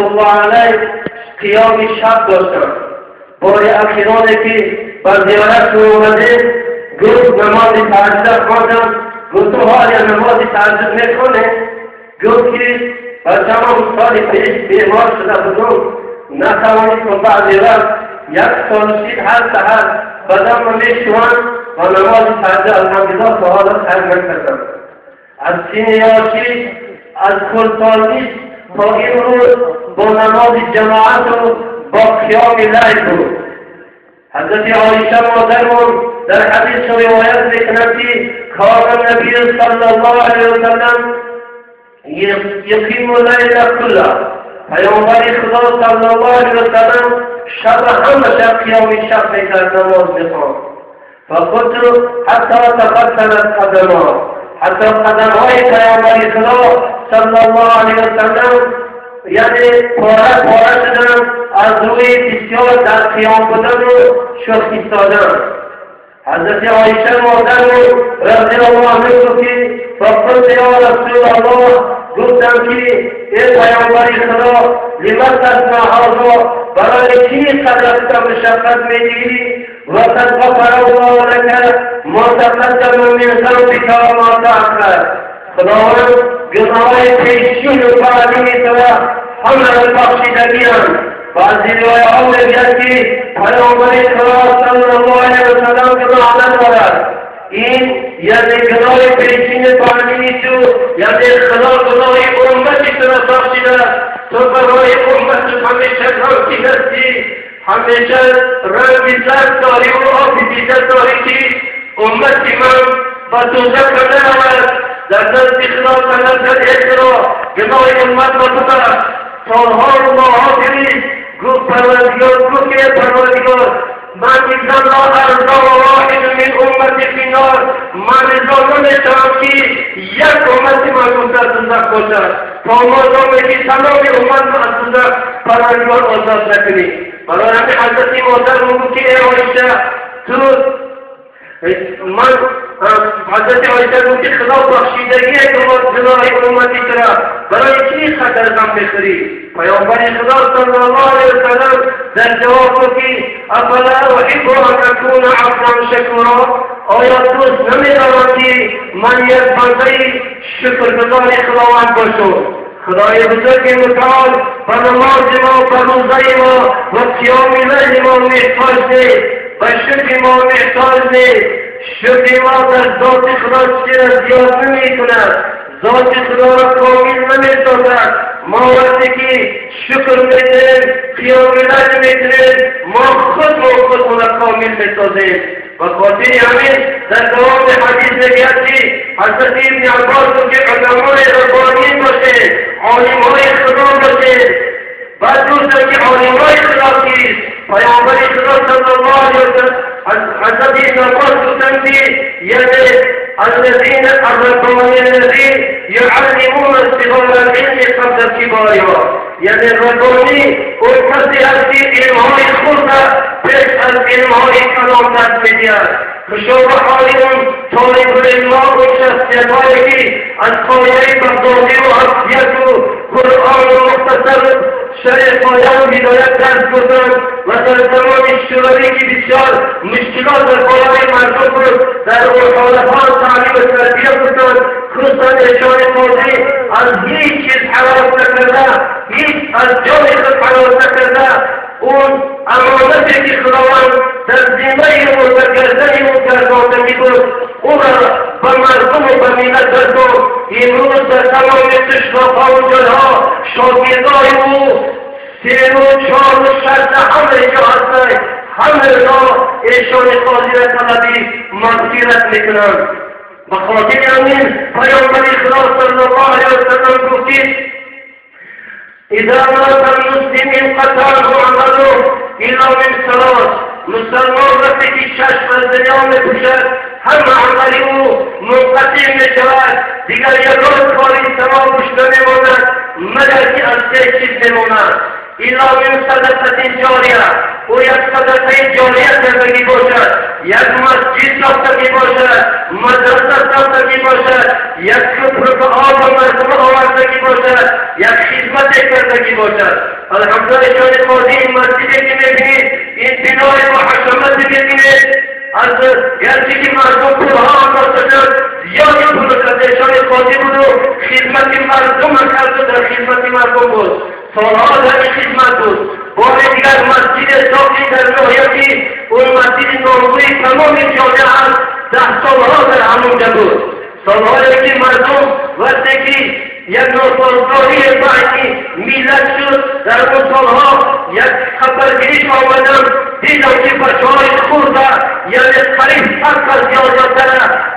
الله علیه قیام شب داشتند. بار اخیرانه که بر زیارت اومده گفت نماز تهجد خواندم. گفتم آیا نماز تهجد میخونه؟ گفت که بچه‌م سال پیش بیمار شده بودم، نتوانستم بعضی وقت یک سال شد هر سحر بدنم میشوم و نماز تهجد الحمدلله تا حالا ترک نکردم. از سین یاشی از خردسالیش تا امروز با نماز جماعت و با قیام لیل بود. حضرت عایشه مادرمون در حدیث روایت میکند که کان النبی صلی الله علیه وسلم یقیم اللیل کله. پیامبر خدا صلی الله علیه وسلم شب همه شب قیام شب میکرد، نماز میخواند. فقلت حتی تفصلت قدمه، حتی قدمهای پیامبر خدا صلی الله علیه وسلم یعنی پاره پاره شدن از روی بسیار در قیام بودن و شخ ایستادن. حضرت عایشه مادرمون رضی الله عنها گفت که فقلت یا رسول الله، گفتم که ای پیامبر خدا لم تصنع هذا، برای چی قدرت مشقت میگیری؟ و قد غفر الله لك ما تقدم من ذنبك و ما تأخر. خداوند گناههای پیشین و بعدی تو همه را بخشیدگیاند. بعضی روایت‌ها میگوید که پیامبر خدا صلی الله علیه وسلم گناه ندارد. این یعنی گناه پیشین بعدی تو، یعنی خدا گناه امتی تو را بخشیده. تو برای امت همیشه غمگین هستی، همیشه رنگ زرد داری و آب دیده داری که امتی من به دوزخ نرود. در دست خدا طلب کرد اقرا گناه امت را ببخش. سالها و ماهها گریست، گفت پروردگار، گفت که پروردگار من اذا لا ارضا واحد من امتی فی النار، من رضا نمیشوم که یک امتی من در دوزخ باشد تا مادامی که تمام امت را از دوزخ پروردگار آزاد نکنی. برای همین حضرت مادر گفت که ای عایشه تو من حضرت عایشه گفت که خدا بخشیدگی گناه امتی تو را برای چی خطر غم میخوری؟ پیامبر خدا صلی الله علیه وسلم در جواب گفت که افلا احب ان اکون عبدا شکورا، آیا دوست نمیدارم که من یک بنده شکرگزار خداوند باشم؟ خدای بزرگ متعال به نماز ما، به روزه ما و قیام لیل ما محتاج نیست، به شکر ما محتاج نیست. شکر ما در ذات خدا چیزی را زیاد نمیکند، ذات خدا را کامل نمیسازد. ما وقتی که شکر میکنیم، قیام لیل میکنیم، ما خود را کامل میسازیم. و خاطر همین در دوام حدیث میگوید که حضرت ابن عباس که علمای ربانی باشه، عالمهای خدا باشه. بعد گفتند که عالمهای خدا کیست؟ پیامبر خدا صلی الله علیه وسلم حضرت ابن عباس گفتند که یعنی الذين الرباني الذين يعلمون صغار العلم قبل كبارها، یعنی ربانی اون کسی است که علمهای خود را پیش از علمهای کلام درس میدهد. خوشا به حال اون طالب العلمها، اون شخصیتهایی که از قایه بغدادی و حفظیت و قرآن و مختصر شرح پایه و هدایت درس گفتند و در زمان شوروی که بسیار مشکلات در بالای مردم بود، در اون حالتها تعلیم و تربیه بودند. خصوصا ایشان قاضی از هیچ چیز حراس نکرده، هیچ از جان خود حراس نکرده. اون امانتی که خداوند در ذمه او در گردن او گردانده بود، او را به مردم و به ملت رساند. امروز در تمام قشلاقها و جلها شاگردای او 3 و 4 و 6 همه جا هستند، همه را ایشان قاضی را طلبی مغفرت میکنند. به خاطر همین پیامبر خدا صلی الله علیه وسلم گفت که اذا مات المسلم انقطع عمله الا من ثلاث. مسلمان وقتی که چشم از دنیا میپوشد همه عمل او منقطع میشود، دیگر یگان کاری ثوابش نمیماند مگر که از سه چیز بماند الا من صدقة جاریه او یک صدقه جاریه کردگی باشد، یک مسجد ساختگی باشد، مدرسه ساختگی باشد، یک کپرک آب مردم آوردگی باشد، یک خدمت کردگی باشد. الحمدلله شان قاضی این مسجدی که میبینید، این بنای با حشمت میبینید، از گرچه که مردم پولها انداخته شد، زیادی پول کرده شان قاضی بود و خدمت مردم کرد و در خدمت مردم بود، سالها در این خدمت بود. بار دیگر مسجد ساختی در ناحیتی اون مسجد نامگوی تمام جامعه است، 10 سالها در همونجا بود. سالهایی که مردم وقتی که یک ناسازگاری بین ملت شد، در اون سالها یک خبرگیریش آمدم، دیدم که بچه‌های خورده یعنی قریب 100 کس زیادتر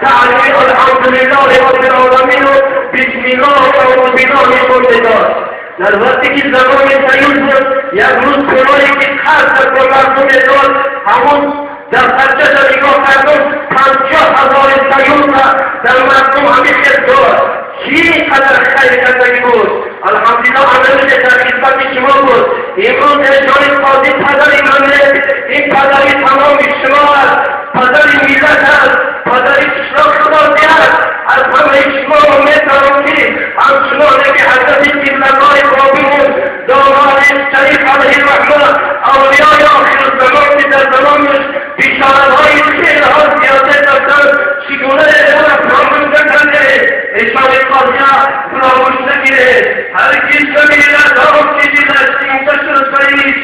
تعلیم الحمدلله رب العالمین و بسم الله و اعوذ بالله نشون میداد. در وقتی که زمان سیول بود، یک روز پولایی که قرض به مردم میداد، همون در خرچه نگاه کردم 50,000 سیول در مردم همین خیلی داد. چی قدر خیر کردگی بود. الحمدلله عملش در خدمت شما بود. امروز نشان قاضی پدر منه، این پدر تمام شما است، پدر ملت است، پدر اشراق قاضی است. از همه شما میتوانم که همچنان که حضرت قبلگاه بابیمون داماد شریف علیه الرحمه اولیای آخر الزمان که در زمانش بشارتهای خیرها زیاده داشتند، چگونه او را فراموش نکرده، اشاره قاضیه فراموش نگیره. هرگز نمیرد آن چیزی در سینده شد سعید،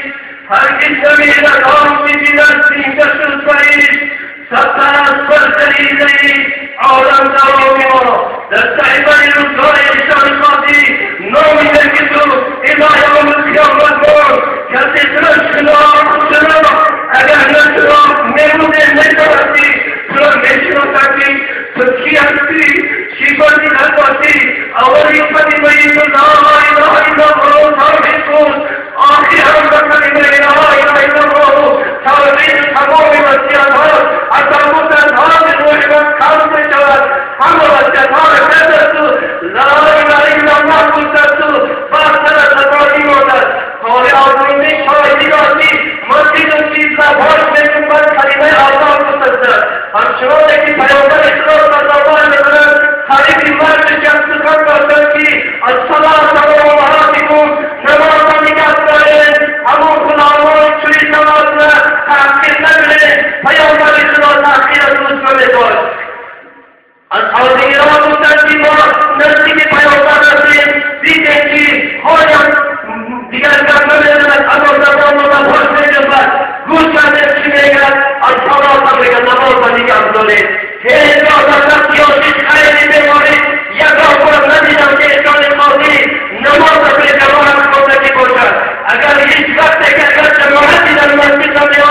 هرگز نمیرد آن چیزی در سینده شد سعید. سپس بر دلیله عالم دوامی ما در صحیفه روزهای اشاره قاضی نامی نگیزو الی یوم القیامت مان. کسی تو را شناخت، شناخت، اگر نشناخت نموده نشناختی، تو را میشناسندی، تو کی هستی، چی فضیلت داشتی. اولین کلمه لا اله الا الله توحید بود، آخر هم به کلمه لا اله الا الله توحید تمام وصیت‌ها از همون روح من کم میشود، همه وصیت‌ها را کرده است و لا اله الا الله گفته است و بر سر خطایی مانده است. کار آزمینه شاهدی داشتی، من دیدم که لبهاش می‌جنبد کلمه الله گفته است. همچنان که پیامبر خدا صلی الله علیه وسلم قریب مرگ یک سخن داشتند که الصلاة و امهاتکم، نماز نگه دارید، همون غلامان چوی نماز را تحقیر نکنید. پیامبر خدا تحقیر از دوست نمی‌داشت. از حاضران گفتند که ما نزدیک پیامبر رسیدیم، دیدیم که هایم دیگر گپ نمی‌زند، اما زبان و لبهاش می‌جنبد. گوش کردیم چی میگد، الصلاة میگه نماز نگه دارید. هیچگاه در وقت یاشید خیلی بیماری یک بار ندیدم که اشان قاضی نماز به جماعت خواندگی باشد. اگر هیچ وقت که اگر جماعتی در مسجد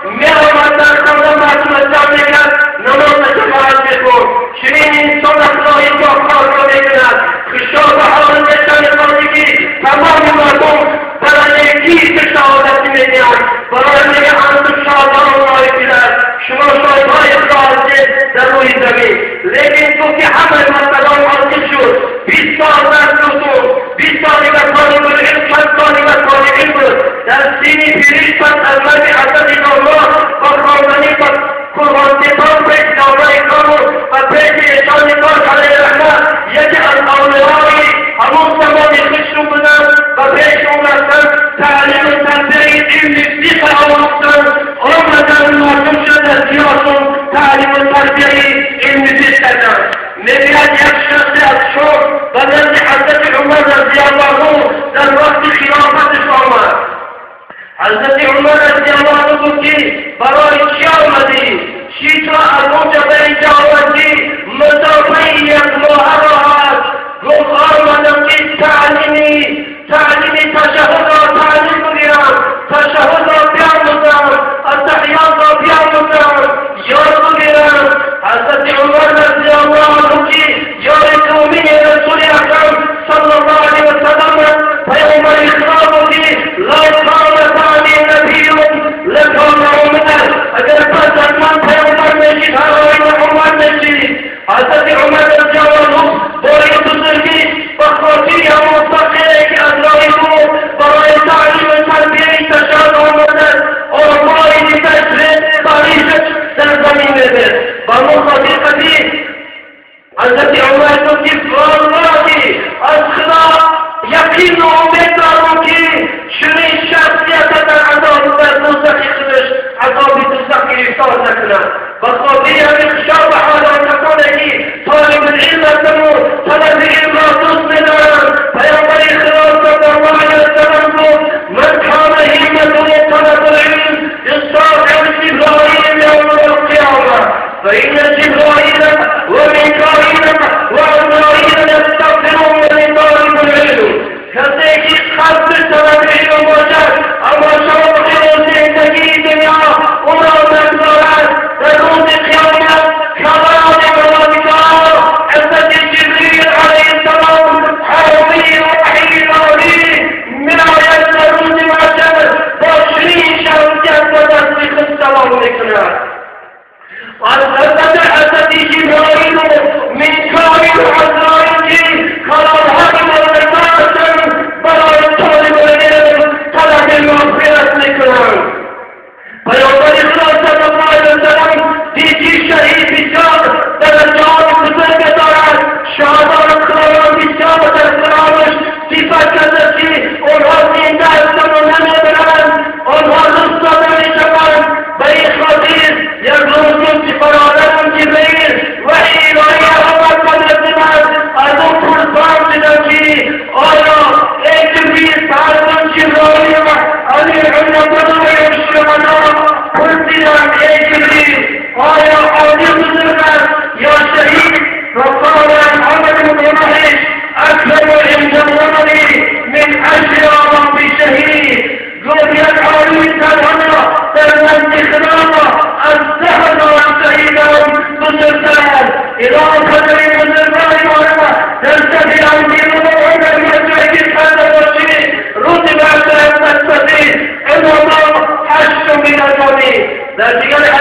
میآمد در خانه مردم جمع میکرد، نماز جماعت میخوند. چنین انسان خدا هیچگاه کار را میکند. خوشا به حال اشان قاضی که تمام مردم برای کی شهادت میدهند، برای میگه انتم شهداء الله فی الارض، شما شاهدهای خدا هستید در روی زمین. لیکن تو که همه مسئلان حاصل شد، 20 سال درس گفتم، 20 سال دیگر طالب العلم، چند سال دیگر طالب علم بود. در سینی پیریش پس از مرگ حضرت الله با خواندنی با قرآن پیش داوری کامل و پیش اشان کار علیه الرحمه یکی از اولیای همون زمانی خوششون بودن و پیش اون رفتن تعلیم و تربیه علم فقه آموختن، آمدن مردم شد از سیاسون تعلیم و تربیه علم فقه کردن. میگوید یک شخص از شام به نزد حضرت عمر رضی الله عنه در وقت خلافتش آمد. حضرت عمر رضی الله عنه گفت که برای چی آمدی؟ چی تو از اونجا به اینجا آمدی؟ مسافه یک ماه راه است. گفت آمدم که تعلیم تشهد را تعلیم بگیرم، تشهد را بیاموزم، التحیات را بیاموزم، یاد بگیرم. حضرت عمر رضی الله عنه که یار دومی رسول اکرم صلی الله علیه وسلم پیامبر خدا بود که لو کان بعدی نبی لکان عمر، اگر پس از من پیامبر میشید هر آینه عمر میشید. حضرت عمر رضی الله عنه با این بزرگی به خاطر همون فقیر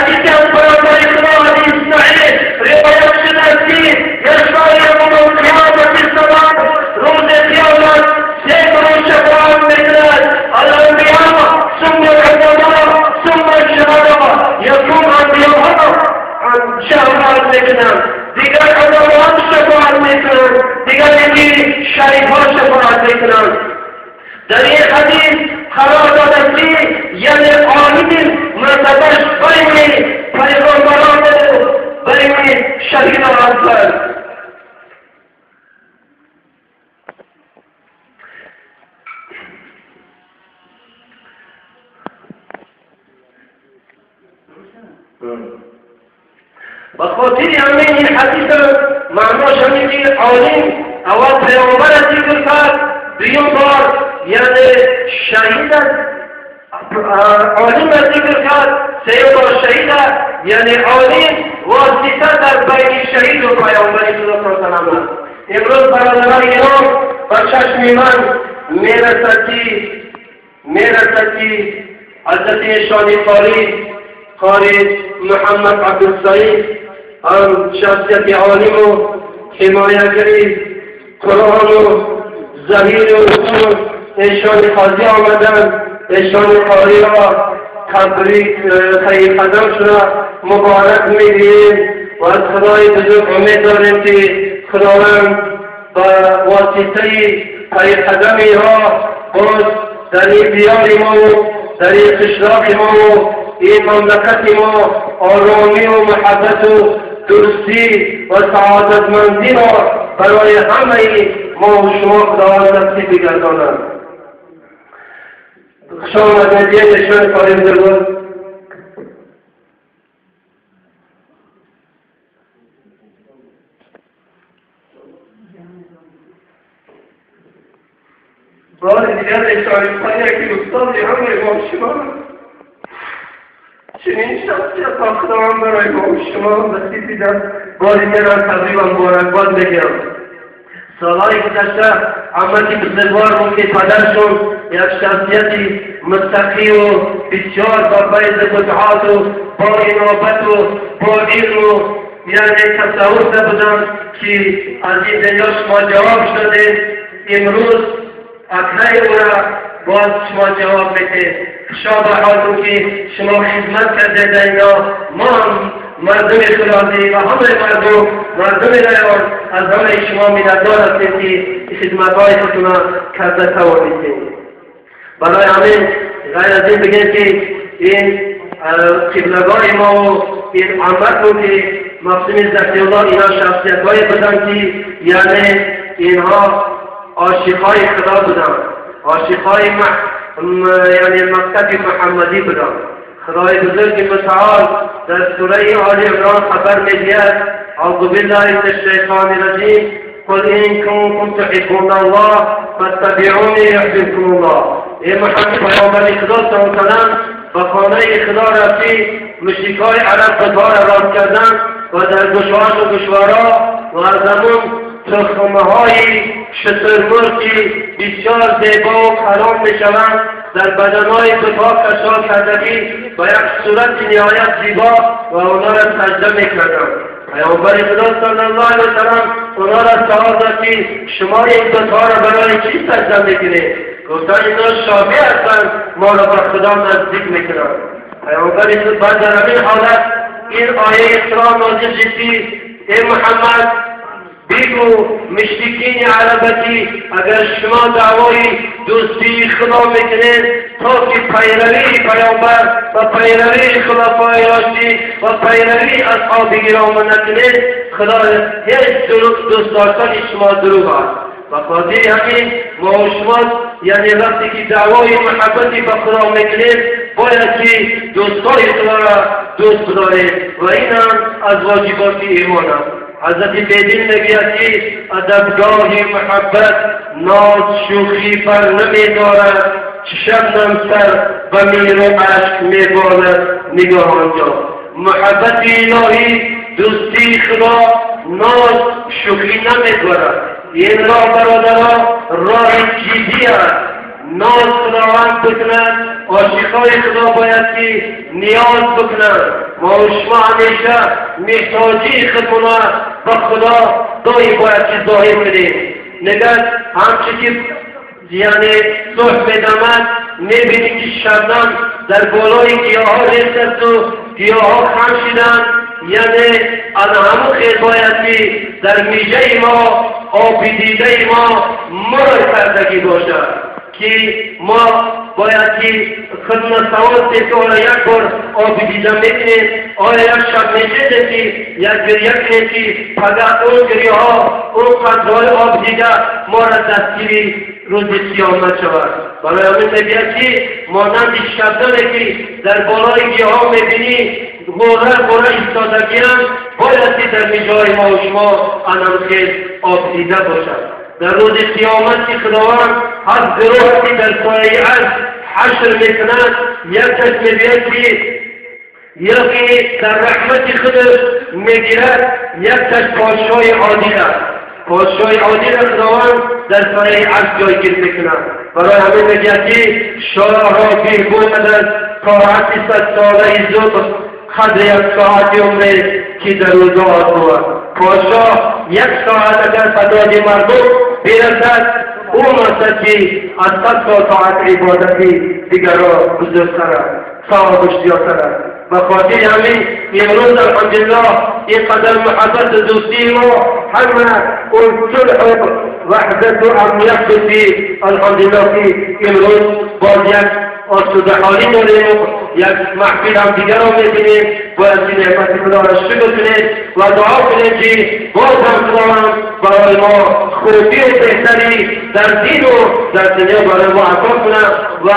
حدیث از برادر خدا حدیث صحیح روایت شده است که یشفع یوم القیامة السبع، روز قیامت سه گروه شفاعت میکند: الانبیاء ثم العلماء ثم الشهداء. یکم انبیاء شفاعت میکنند، دیگر علما شفاعت میکنند، دیگر یکی شریفها شفاعت میکنند. در این حدیث قرار داده که یعنی عالم مرتبهش بین پیغمبران و بین شهیدان هستند. به خاطر همین این حدیث معناش همین که عالم اول پیامبر ذکر کرد، دویم بار یعنی شهید عالم ذکر کرد، سه بار شهید، یعنی عالم واسطه در بین شهید و پیامبر خدا صلی الله علیه و سلم. امروز برادران ایران به چشم من میرسد که حضرت شانی قاری محمد عبدالسعید هم شخصیت عالم و حمایتگری قرآن و ظهیر و ایشان قاضی آمدن، ایشان قاری را تبریک خیر قدم شده مبارک میگیریم و از خدای بزرگ امید داریم که خداوند با واسطه خیر قدم ها باز در این دیار ما و در این قشلاق ما و این مملکت ما آرامی و محبت و دوستی و سعادتمندی را برای همه ما و شما خداوند نصیب بگرداند. خوش آمدید نشان قاری بزرگوار. بار دیگر اشاره کنیم که استاد همه ما شما چنین شخصیت ها خداوند برای ما و شما نصیب دیدن. بار دیگر از تبریک و مبارکباد میگم. سالهای گذشته عمتی بزرگوار بود که پدرشون یک شخصیتی متقی و بسیار با فیض فتوحات و با انابت و با علم و یعنی تصور بودن که از این دنیا شما جواب شده. امروز اکنه او را باز شما جواب میده. خوشا به حالتون که شما خدمت کرده در اینا. ما هم مردم خرازی و همه مردم ایران از همه شما منتدار هستیم که خدمتهای خودتون کرده توانستیم. برای همین غیر از این بگیم که این قبلگاه ما و این عمت که مقسم ذکرالله اینا شخصیت های بودن که یعنی اینها عاشقای خدا بودن، عاشقای یعنی مکتب محمدی بودن. خدای بزرگ متعال در سوره آل عمران خبر میدهد: اعوذ بالله من الشیطان الرجیم قل ان کنتم تحبون الله فاتبعونی یحببکم الله. ای محمد پیامبر خدا صلی الله علیه و سلم به خانه خدا رفتی، مشرکای عرب بتها را رد کردند و در گوشهاش و گوشوارا و از همون تخمه های شترمرغی بسیار زیبا و کلان میشوند در بدنهای بتها کشال کردگی با یک صورت نهایت زیبا و اونا را سجده میکردند. پیامبر خدا صلی الله علیه و سلم اونا را سوال داد که شما این بتها را برای چی سجده میکنید؟ گفتند اینا شابه هستند، ما را به خدا نزدیک میکنند. پیامبر خدا بعد در همین حالت این آیه احترام نازل شد: ای محمد بگو مشرکین عربتی اگر شما دعوای دوستی خدا میکنید تا که پیروی پیامبر و پیروی خلفای راشدین و پیروی اصحاب گرام نکنید، خدا هیچ دوست داشتن شما دروغ است. و خاطر همین ما و شما یعنی وقتی که دعوای محبتی به خدا میکنید باید که دوستای خدا را دوست بدارید و این هم از واجبات ایمان است. حضرت بیدین میگوید که ادبگاه محبت ناز شوخی بر نمیدارد، چه شبنم سر به میر و اشک میبالد نگاه آنجا. محبت الهی دوستی خدا ناز شوخی نمیدارد. این راه برادران راه جدی است. ناز خداوند بکند، عاشقای خدا باید که نیاز بکنند، ما و شما همیشه محتاجی خودمون به خدا دایی باید که ظاهر کنیم. نگاه همچی که یعنی صبح بدمد میبینی که شبنم در بالای گیاها ریخت است و گیاها خم شدن، یعنی از همون خیر باید که در میجه ما آب دیده ما مر کردگی باشد که ما باید که خدمت سوال که آیا یک بار آب دیده میکنیم، آیا یک شب میشه که یک گریه کنیم که پگه اون گریه ها اون قطرهای آب دیده ما را دستگیری روز قیامت شود. برای همین میگوید که مانند شبنمی که در بالای گیاها میبینی غوره غوره ایستادگی هم باید که در میجای ما و شما انم آب دیده باشد. در روز قیامت که خداوند هر گروه که در سایه عرش حشر میکند، یک کس میگوید که یکی در رحمت خودش میگیرد، یک کس پادشاه عادل است. پادشاه عادل خداوند در سایه عرش جایگیر میکند. برای همین میگوید که شاه را بهبود از طاعت 100 ساله ظلم قدر یک ساعت عمره که در او دعا بود. پادشاه یک ساعت اگر فدای مردم برسد، او مقصد که از 100 سال طاعت عبادتی دیگر را بزرگتر است، ثوابش زیادتر است. و خاطر همین امروز الحمدلله اینقدر محبت و دوستی ما همه اون صلح و وحدت و امنیت بودی الحمدلله که امروز باز یک آسوده حالی داریم و یک محفل هم دیگر را میبینیم. باید که نعمت خدا را شکر کنیم و دعا کنیم که باز هم خداوند برای ما خوبی و بهتری در دین و در دنیا برای ما عطا کنه و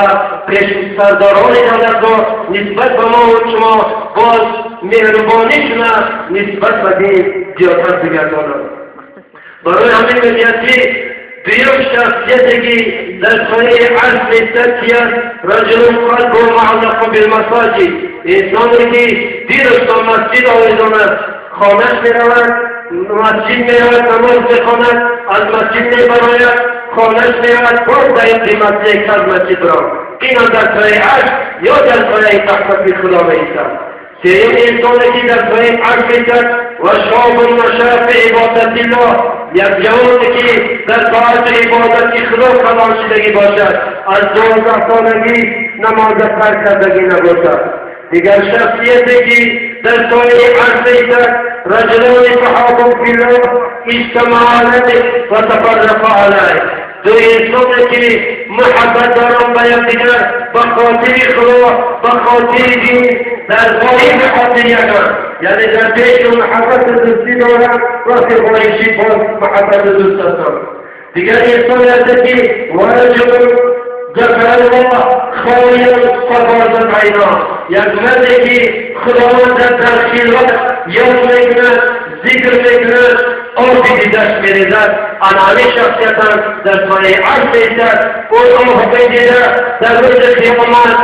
پیش سرداران دولت را نسبت به ما و شما باز مهربانی شونه نسبت به دین زیادتر بگردانند. برای همین میگوید که دویم شخصیتی که در سایه عرش میستد که است رجل قلبه معلق بالمساجد، انسانی که دلش تا مسجد آویزان است، خانهش میرود مسجد میرود نماز میخواند، از مسجد میبراید خانهش میرود باز در این مسجد از مسجد را، این هم در سایه عرش یا در سایه رحمت خدا میایستد. سوم انسانی که در سایه عرش میایستد و شاب نشأ فی عبادت الله، یک جوانی که در طاعت عبادت خدا کلان شدگی باشد، از 12 سالگی نماز ترک کردگی نباشد. دیگر شخصیتی که در سایه عرش میایستد رجلان تحابوا فی الله اجتمعا علیه و تفرقا علیه، دو انسانی که محبت دارند به یکدیگر به خاطر خدا به خاطر دین در غایب خاطر یکند، یعنی در پیش محبت دوستی دارند وقتی غایب باز محبت دوست هستند. دیگر انسان هست که ورجل ذکر الله خالیا ففاضت عیناه، یک مردی که خداوند در خلوت یاد میکند ذکر میکند آب دیدش میریزد، انعامی شخصیت هم در سایه عرش میایستد، او آب میدیده در روز قیامت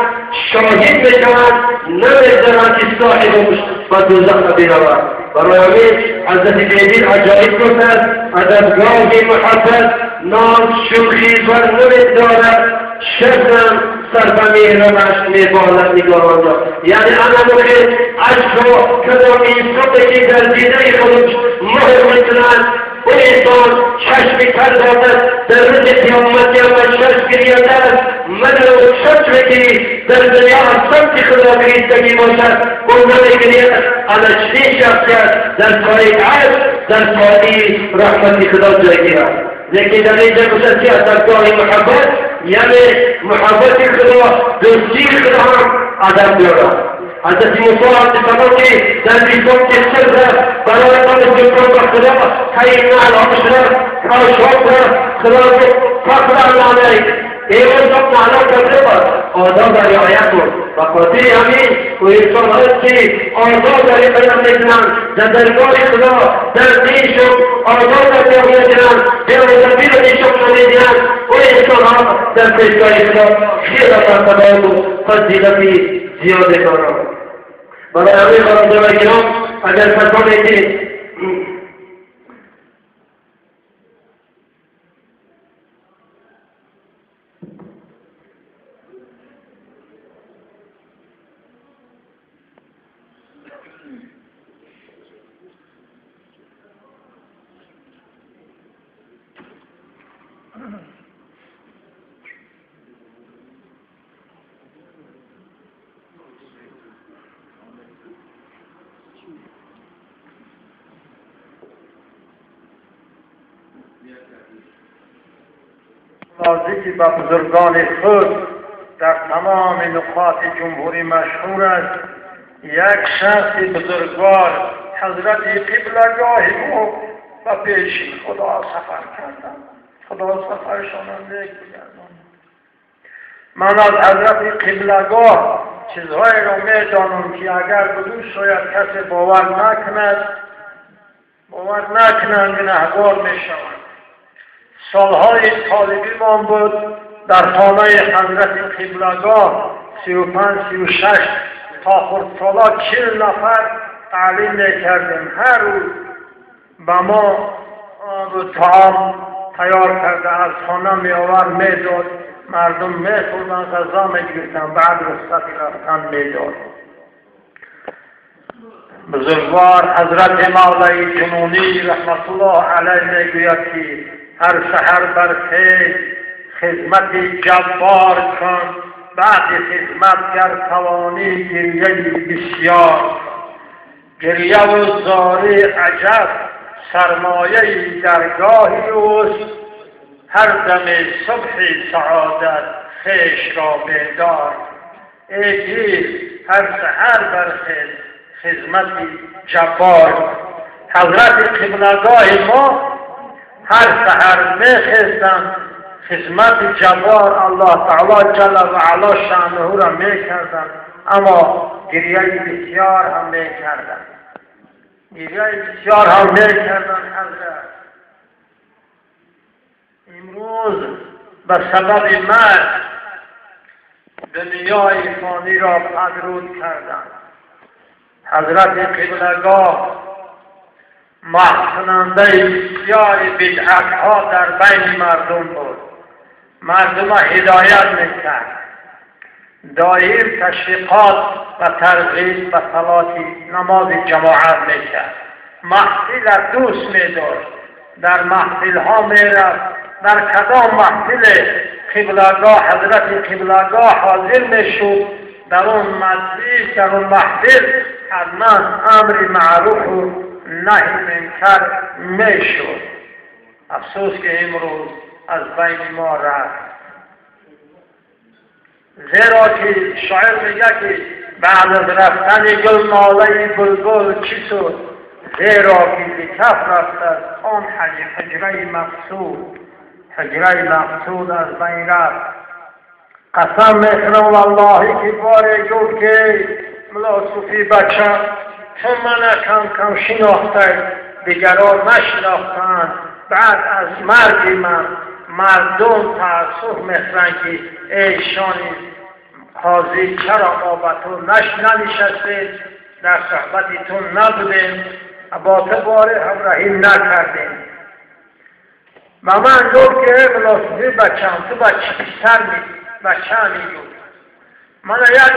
شاهد میشود، نمیگذارد که صاحب به دوزخ برود. برای همین حضرت بیدین عجایب گفت است ادبگاه محبت ناز شوخی بر نمیگذارد، شبنم سر به مهرش میبالد نگاهان را. یعنی انا که عشق را کدام انسانی که در دیده خودش مهر میکند او انسان چشم تر دارد در روز قیامت هم چشم گریانده است، مگر او چشم که در دنیا از سمت خدا گریستگی باشد او نمیگرید. انا چنین شخصیت در سایه عرش در سایه رحمت خدا جای گیرد. لیکن در اینجا گفت که از درگاه محبت یعنی محبت خدا دوستی خدا هم ادب دارد. حضرت موسی علیه السلام که در بیستون که سر رفت برای آن جبران به خدا تعیین نعل رفت تا شاب رفت، خدا گفت فخر علیک ای انسان نعلا کرده آداب رعایت کن. و خاطر همین او انسان هست که آداب رعایت میکنند در درگاه خدا در دینشون آداب رعایت میکنند، به آدابی را نشان نمیدهند، او انسان ها در پیشگاه خدا خیلی مرتبه و فضیلتی زیاد دارند. برای همین برادران گرام اگر کسانی که نزدیکی به بزرگان خود در تمام نقاط جمهوری مشهور است. یک شخص بزرگوار حضرت قبلگاه او به پیش خدا سفر کردند. خدا سفرشان نیک بگرداند. من از حضرت قبلگاه چیزهایی را میدانم که اگر بدون شاید کسی باور نکند گنهگار میشوند. سالهای طالبی من بود در خانه حضرت قبلگاه 35 36 تا خردسالا 40 نفر تعلیم میکردیم. هر روز به ما طعام تیار کرده از خانه میآورد میداد، مردم میخوردن، غذا میگرفتن، بعد رخصت رفتن میداد. بزرگوار حضرت مولای جنونی رحمت الله علیه میگوید که هر سحر برخیز خدمت جبار کن، بعد خدمت گر توانی گریه بسیار. گریه و زاری عجب سرمایه درگاهی اوست، هر دم صبح سعادت خویش را بیدار. ای پیر هر سحر برخیز خدمت جبار. حضرت قبلگاه ما هر سحر میخیزدند خدمت جبار الله تعالی جل و علا شأنه را میکردند، اما گریه بسیار هم میکردند. گریه بسیار هم میکردند. حضرت امروز به سبب مرگ دنیای فانی را پدرود کردند. حضرت قبلگاه محو کننده بسیار بدعتها در بین مردم بود. مردم هدایت میکرد، دایم تشویقات و ترغیب به صلات نماز جماعت میکرد. محفل دوست میداشت، در محفل ها میرفت. در کدام محفل قبلگاه حضرت قبلگاه حاضر میشد، در اون مجلس در اون محفل حتما امر معروف و نهی منکر میشد. افسوس که امروز از بین ما رفت. زیرا که شاعر میگه که بعد از رفتن گل ناله بلبل چی شد؟ زیرا که ز کف رفت از آن حجره مقصود. حجره مقصود از بین رفت. قسم میخورم والله که باره گفت که ملا صوفی بچه تو من کم کم شناخته، دیگران نشناختند. بعد از مرگ من مردم تأسف میخورند که ایشان قاضی چرا ما با تو ننشستیم، در صحبت تو نبودیم، با تو باره همراهی نکردیم. و من گفت که ای ملا صوفی بچم تو بچه پسر بچه میگفت. من یک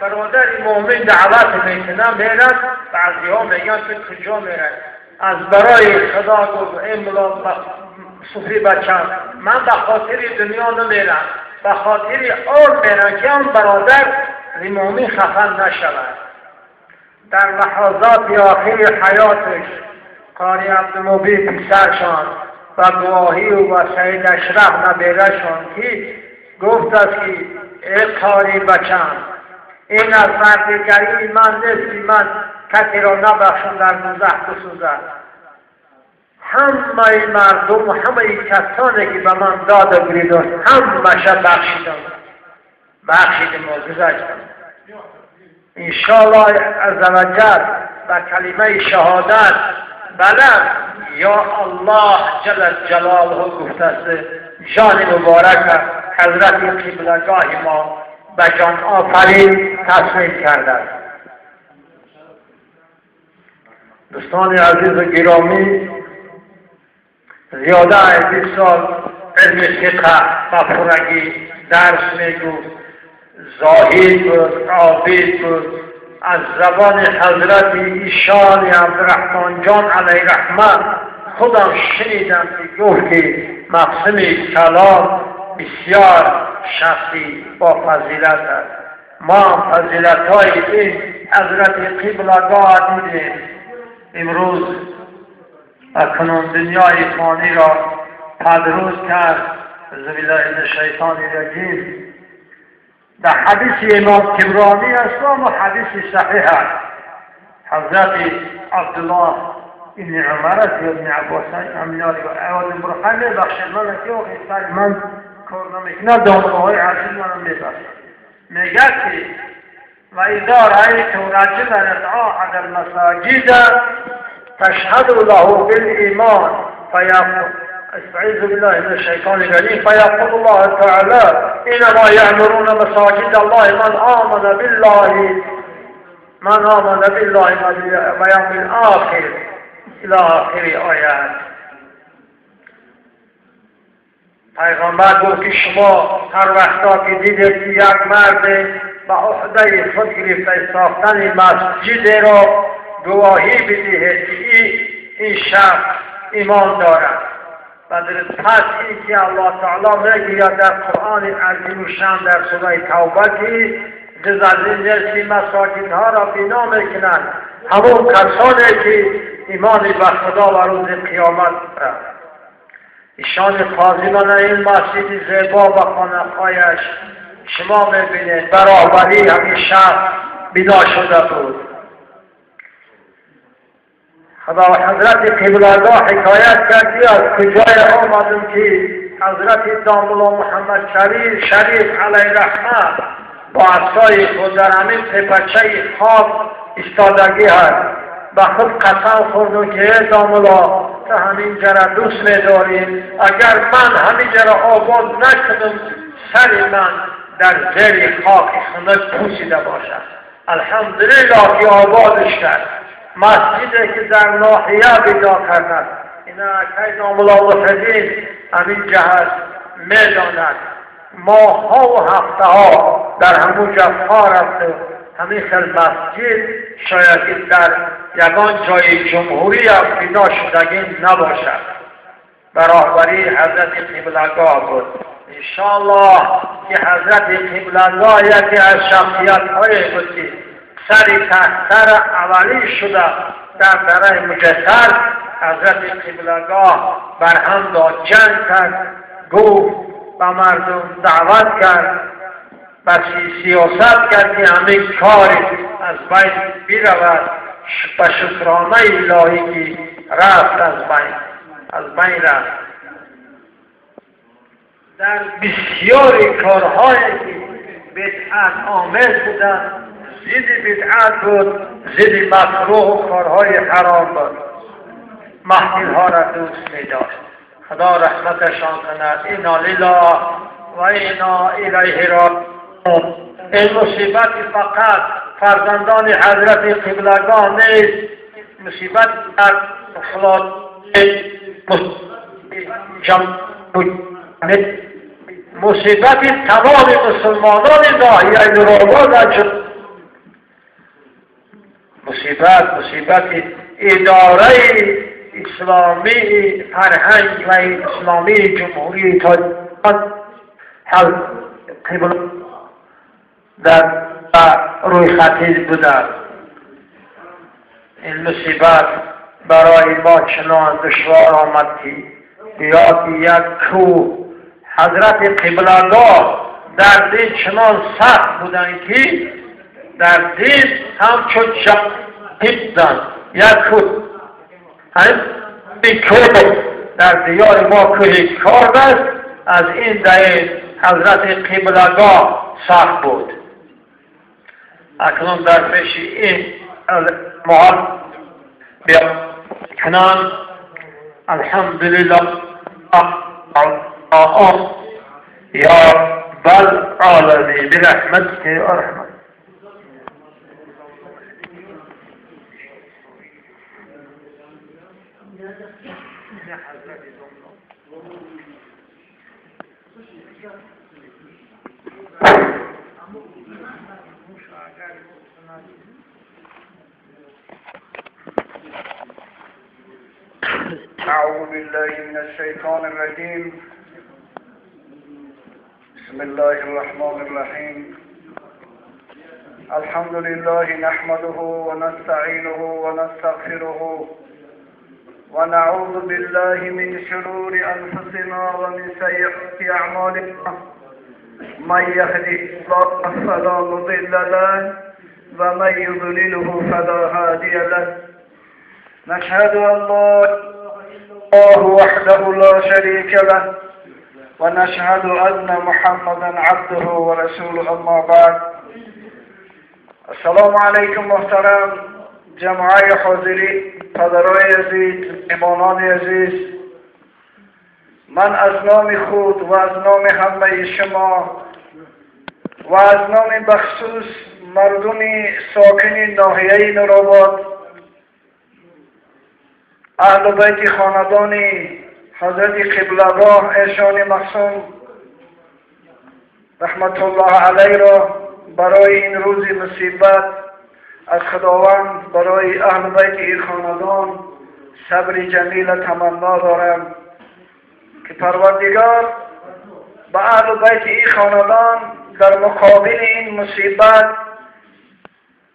برادر مؤمن دعوت میکنم میرم، بعضی ها میگن تو کجا میره؟ از برای خدا گفت ای ملا صوفی بچم من به خاطر دنیا نمیرم، به خاطر آن میرم که آن برادر مؤمن خفن نشود. در لحظات آخر حیاتش قاری عبدالمبین پسرشان و گواهی و سید اشرف نبیرشان که گفت است که ای قاری بچم این از مردگری من نیست که من کسی را نبخشم در دوزخ بسوزد. همه مردم و همه کسانی که به من داد و گری داشت همشه بخشیدم و گذشتم. انشاءالله عزوجل به کلمه شهادت بلند یا الله جل جلاله گفته است جان مبارک حضرت قبلگاه ما به جان آفرین تسلیم کرده است. دوستان عزیز و گرامی، زیاده از 20 سال علم فقه با پرگی درس میگفت، زاهد بود، عابد بود، از زبان حضرت ایشان عبدالرحمن جان علیه رحمت خودم شنیدم که گفت که مقسم کلام بسیار شخصی با فضیلت است. ما فضیلت های این حضرت قبلگاه دیدیم. امروز اکنون دنیای فانی را پدروز کرد. اعوذ بالله من الشیطان الرجیم. در حدیث امام طبرانی است و حدیث صحیح است. حضرت عبدالله ابن عمر است یا ابن عباس همینا رو برخه میبخشد. من که آخه سر من کار نمیکنه، دامنهای عزیز منم میبخشد. میگه که و اذا رأیت رجلا يدعو على المساجد تشهد له بالایمان فیقول استعيذ بالله من الشيطان الرجيم فيقول الله تعالى إنما يعمرون مساجد الله من آمن بالله من آمن بالله واليوم الآخر إلى آخر آیات. پیغمبر گفت که شما هر وقتا که دیدید که یک مرد به عهده خود گرفته ساختن مسجد را گواهی بدهید که این شخص ایمان دارد. و پس این که الله تعالی میگوید در قرآن عظیم الشان در سوره توبه که جز از این نیست که مساجدها را بنا میکنند همون کسانی که ایمان به خدا و روز قیامت دارند. ایشان قاضی من این مسجد زیبا و خانقایش شما میبینید برابری همین شخص بنا شده بود. خدا حضرت قبلگاه حکایت کردی از کجای آمدم که حضرت داملا محمد شریف علیه رحمت با عصای خود در همین تپچه خاک ایستادگی هست. به خود قسم خوردم که داملا تو همین جره دوست می‌داریم، اگر من همین جره آباد نکنم سر من در زیر خاک خنک پوسیده باشد. الحمدلله که آبادش کرد. مسجدی که در ناحیه بنا کردند اینا که داملا محدین همین جهت میداند. ماهها و هفته ها در همون جفا رفته همین خیل مسجد شاید که در یگان جای جمهوری هم بنا شدگی نباشد. به راهبری حضرت قبلگاه بود. انشاءالله که حضرت قبلگاه یکی از شخصیت های بود که سری تختر اولی شده در دره مجسر. حضرت قبلگاه برهم داد، جنگ کرد، گفت به مردم دعوت کرد، و سیاست کرد که همه کار از بین برود. به شکرانه الهی که رفت از بین رفت. در بسیاری کارهایی که بدعت آمیز بودند، ضد بدعت بود، ضد مکروه و کارهای حرام بود. محفل‌ها را دوست می‌داشت. خدا رحمتشان کند. انا لله و انا الیه راجعون. این مصیبت فقط فرزندان حضرت قبلگاه نیست، مصیبت در خلاص مصیبت تمام مسلمانان ناحیه نورآباد. مصیبت اداره اسلامی فرهنگ و اسلامی جمهوری تاجیکستان قبل در روی خطی بودند. این مصیبت برای ما چنان دشوار آمد که بیاد یک کوه. حضرت قبلگاه در دین چنان سخت بودند که در دین همچون جهید بودند. یک کوه، همین کوه در دیار ما کوه کارد است. از این دلیل حضرت قبلگاه سخت بود. اکنون در پیش این محل کنان الحمدلله یا رب العالمین برحمتك یا ارحم. أعوذ بالله من الشيطان الرجيم. بسم الله الرحمن الرحيم. الحمد لله نحمده ونستعينه ونستغفره ونعوذ بالله من شرور أنفسنا ومن سيئات أعمالنا. من يهده الله فلا مضل له ومن يضلله فلا هادي له. نشهد أن لا إله إلا الله وحده لا شريك له ونشهد أن محمدا عبده ورسوله. أما بعد، السلام علیکم محترم جماعه حاضری، پدرای عزیز، ایمانان عزیز. من از نام خود و از نام همه شما و از نام بخصوص مردم ساکن ناحیه نورآباد، اهل بیت خاندان حضرت قبلگاه ایشان مقسوم رحمت الله علیه را برای این روز مصیبت از خداوند برای اهل بیت این خاندان صبر جمیل تمنا دارم که پروردگار به اهل بیت این خاندان در مقابل این مصیبت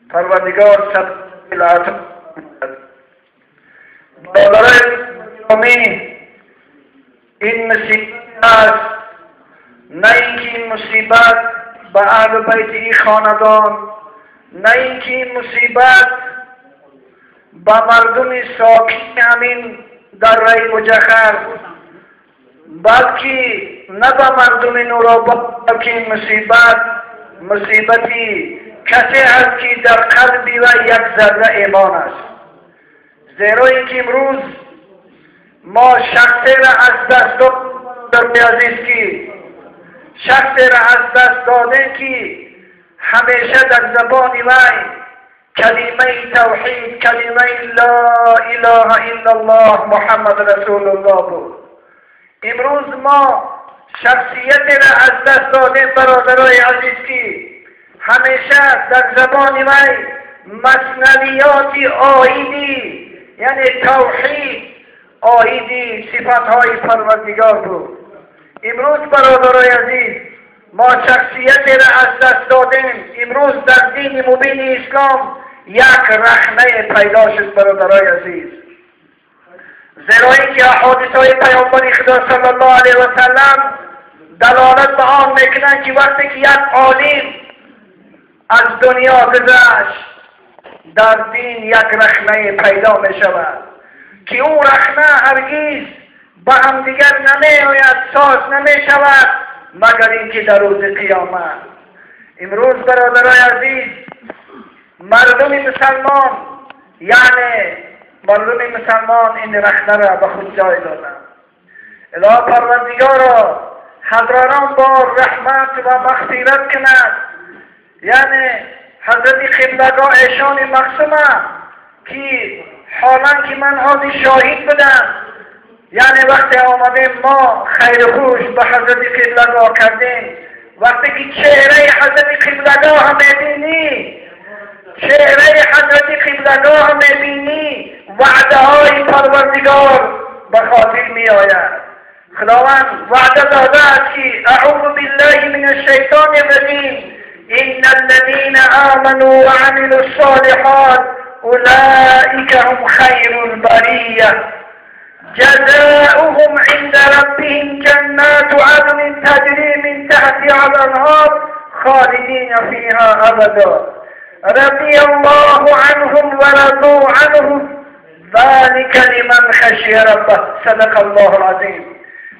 پروردگار صبر عطا. برادرای گرامی، این مصیبت است، نه اینکه این مصیبت به اهل بیت این خاندان، نه اینکه این مصیبت به مردم ساکن همین دره مجخر، بلکه نه به مردم نورآباد، بلکه این مصیبت مصیبتی کسی است که در قلب وی یک ذره ایمان است. زیرا اینکه امروز ما شخصی را از دست دادیم عزیز، که شخصی را از دست دادیم که همیشه در زبان وی کلمه توحید، کلمه لا اله الا الله محمد رسول الله بود. امروز ما شخصیت را از دست دادیم برادرای عزیز، که همیشه در زبان وی مثنویات آیدی، یعنی توحید، آیدی صفتهای پروردگار بود. امروز برادرای عزیز ما شخصیت را از دست دادیم. امروز در دین مبین اسلام یک رخنه پیدا شد برادرای عزیز، زیرا اینکه احادیث های پیامبر خدا صلی الله علیه و سلم دلالت به آن میکنند که وقتی که یک عالم از دنیا گذشت در دین یک رخنه پیدا می شود که او رخنه هرگز به همدیگر نمی آید، ساز نمی شود مگر اینکه در روز قیامت. امروز برادرای عزیز مردم مسلمان، یعنی مردم مسلمان این رخنه را به خود جای دادند. الهی پروردگارا هزاران بار رحمت و مغفرت کند. یعنی حضرت قبلگاه ایشان مقسومه که حالا که من حاضر شاهد بودم، یعنی وقتی آمدیم ما خیر خوش به حضرت قبلگاه کردیم، وقتی که چهره حضرت قبلگاه میبینی، چهره حضرت قبلگاه میبینی، وعده های پروردگار به خاطر می آید. خداوند وعده داده است که اعوذ بالله من الشیطان الرجیم ان الذين آمنوا وعملوا الصالحات اولئك هم خیر البریه جزاؤهم عند ربهم جنات عدن تجري من تحتها الانهار خالدين فيها ابدا رضي الله عنهم ورضوا عنه ذلك لمن خشي ربه. صدق الله العظیم.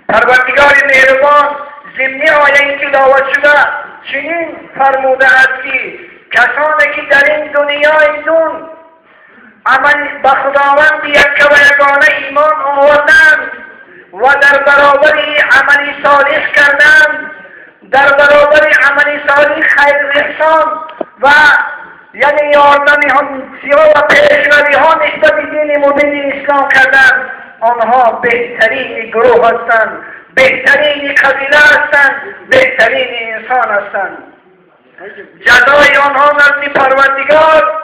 پروردگار مهربان ضمن آیه تلاوت شده چنین فرموده است که کسانی که در این دنیای دون عمل به خداوند یک و یگانه ایمان آوردند و در برابر عمل صالح کردند، در برابر عمل صالح خیر احسان و یعنی یاردن همسی‌ها و پیشروی ها نسبت دین مبین اسلام کردند، آنها بهترین گروه هستند، بهترین قبیله هستند، بهترین انسان هستند. جزای آنها نزد پروردگار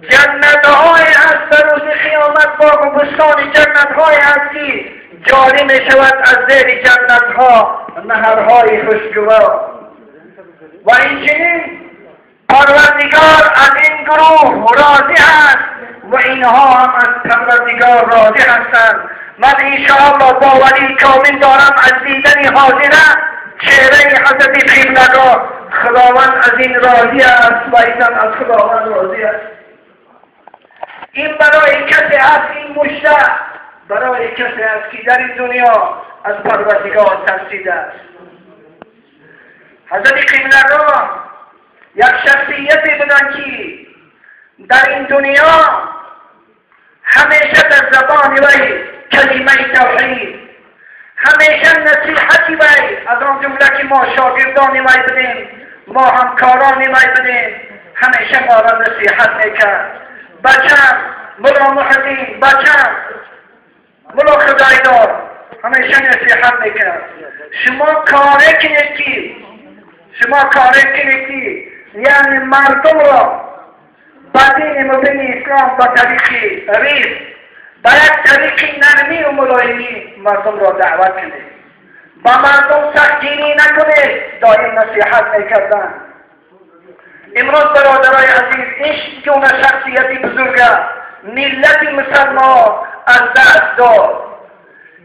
جنت‌های هست در روز قیامت، باغ و بستان جنت‌های هست که جاری می‌شود از زیر جنت‌ها نهرهای خوشگوار. و اینچنین پروردگار از این گروه راضی است و اینها هم از پروردگار راضی هستند. من انشاءالله باوری کامل دارم از دیدن حاضره چهره حضرت قبلگاه خداوند از این راضی است و اینم از خداوند راضی است. این برای کسی است، این مژده برای کسی است که در این دنیا از پروردگار ترسیده است. حضرت قبلگاه یک شخصیتی بودند که در این دنیا همیشه در زبان وی کلمه توحید، همیشه نصیحتی وی، از آن جمله که ما شاگردان وی بودیم، ما همکاران وی بودیم، همیشه ما را نصیحت میکرد. بچم ملا محدین، بچم ملا خدایدار، همیشه نصیحت میکرد. شما کاره کنید که، شما کاره کنید که یعنی مردم را به دین مبین اسلام به طریق ریز، به یک طریق نرمی و ملایمی مردم را دعوت کنید، با مردم سختگیری نکنید. دائم نصیحت میکردند. امروز برادرای عزیز این گونه شخصیت بزرگ ملت مسلمان از دست داد.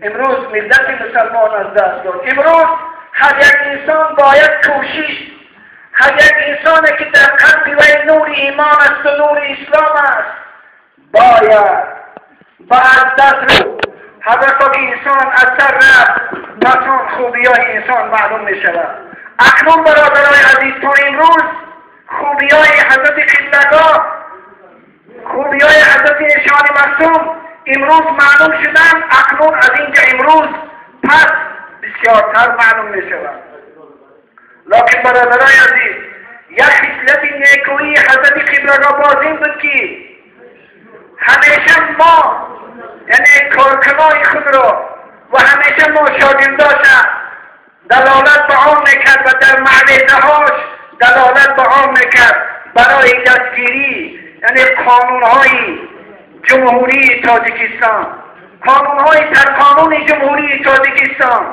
امروز ملت مسلمان از دست داد. امروز هر یک انسان باید کوشش، هر یک انسانی که در قلب وی نور ایمان است و نور اسلام است باید با از دست رو هر وقت که انسان از سر رفت پس آن خوبی های انسان معلوم می شود. اکنون برادرای عزیز تا امروز خوبی های حضرت قبلگاه، خوبی های حضرت نشان معصوم امروز معلوم شدن. اکنون از اینجا امروز پس بسیارتر معلوم می شود. لکن برادرای عزیز یک خصلت نیکویی حضرت قبلگاه باز این بود که همیشه ما یعنی کارکنای خود را و همیشه ما شاگرداش دلالت به آن میکرد و در معرضه‌هاش دلالت به آن میکرد برای دستگیری یعنی قانونهای جمهوری تاجیکستان، قانونهای در قانون جمهوری تاجیکستان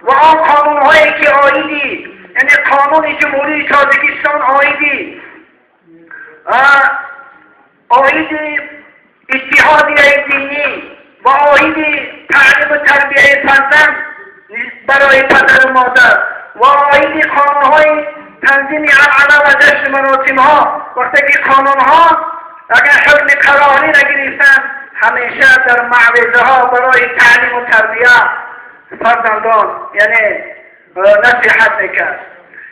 و آن قانونهایی که آیدی یعنی قانون جمهوری تاجیکستان آیدی آیدی اتحادیه دینی و آیدی تعلیم و تربیه فرزند برای پدر و مادر و آیدی قانونهای تنظیم عنعنه و جشن مراسم ها. وقتی که قانونها اگر حکم قراری نگرفتن همیشه در معرضه ها برای تعلیم و تربیه فرزندان یعنی نصیحت میکرد.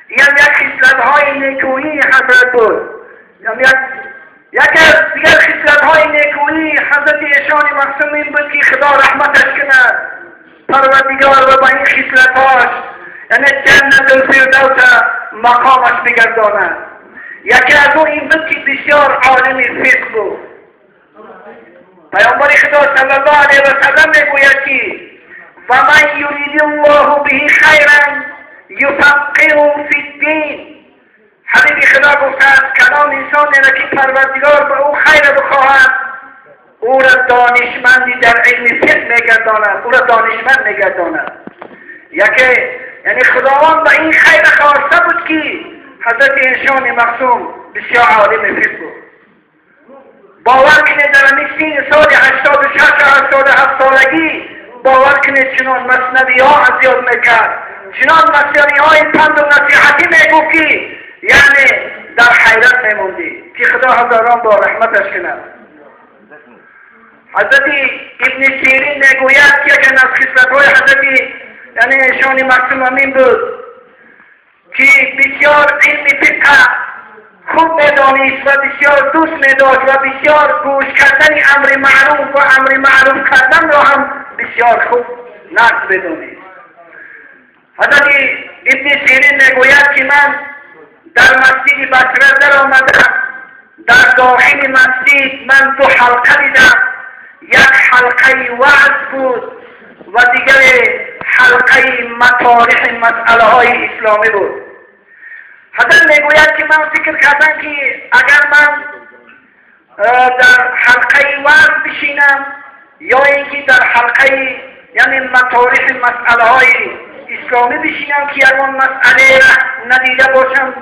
این یک خصلت های نیکویی حضرت بود. یعنی یکی از دیگر خصلت های نیکویی حضرت ایشان معصوم این بود که خدا رحمتش کند پروردگار و با این خصلت‌هاش یعنی جنت الفردوس مقامش بگرداند. یکی از او این بود که بسیار عالم فقه بود. پیامبر خدا صلی الله علیه و سلم میگوید که و من یرید الله به خیرا یفقهه فی الدین. حبیب خدا گفته است کدام انسانی را که پروردگار به او خیر بخواهد او را دانشمندی در علم فقه میگرداند، او را دانشمند میگرداند. یکی یعنی خداوند به این خیر خواسته بود که حضرت انسان معصوم بسیار عالم فقه بود. باور کنید در همین سین سال 86 و 87 سالگی باور کنید چنان مثنوی ها از یاد میکرد، چنان مثنوی های پند و نصیحتی میگفت که یعنی در حیرت میموندی که خدا هزاران با رحمتش کند. حضرت ابن سیرین میگوید که یکی از خصلت‌های حضرت یعنی ایشان معصوم امین بود که بسیار علم فقه خوب میدانست و بسیار دوست میداشت و بسیار گوش کردن امر معروف و امر معروف کردن را هم بسیار خوب نقد بدانست. حضرت ابن سیرین میگوید که من در مسجد بصره در آمدم، در داخل مسجد من دو حلقه دیدم، یک حلقه وعظ بود و دیگر حلقه مطارح مسئله های اسلامی بود. حضرت میگوید که من فکر کردم که اگر من در حلقه وعظ بشینم یا اینکه در حلقه یعنی مطارح مسئله های اسلامی بشینم که یگان مسئله را ندیده باشم،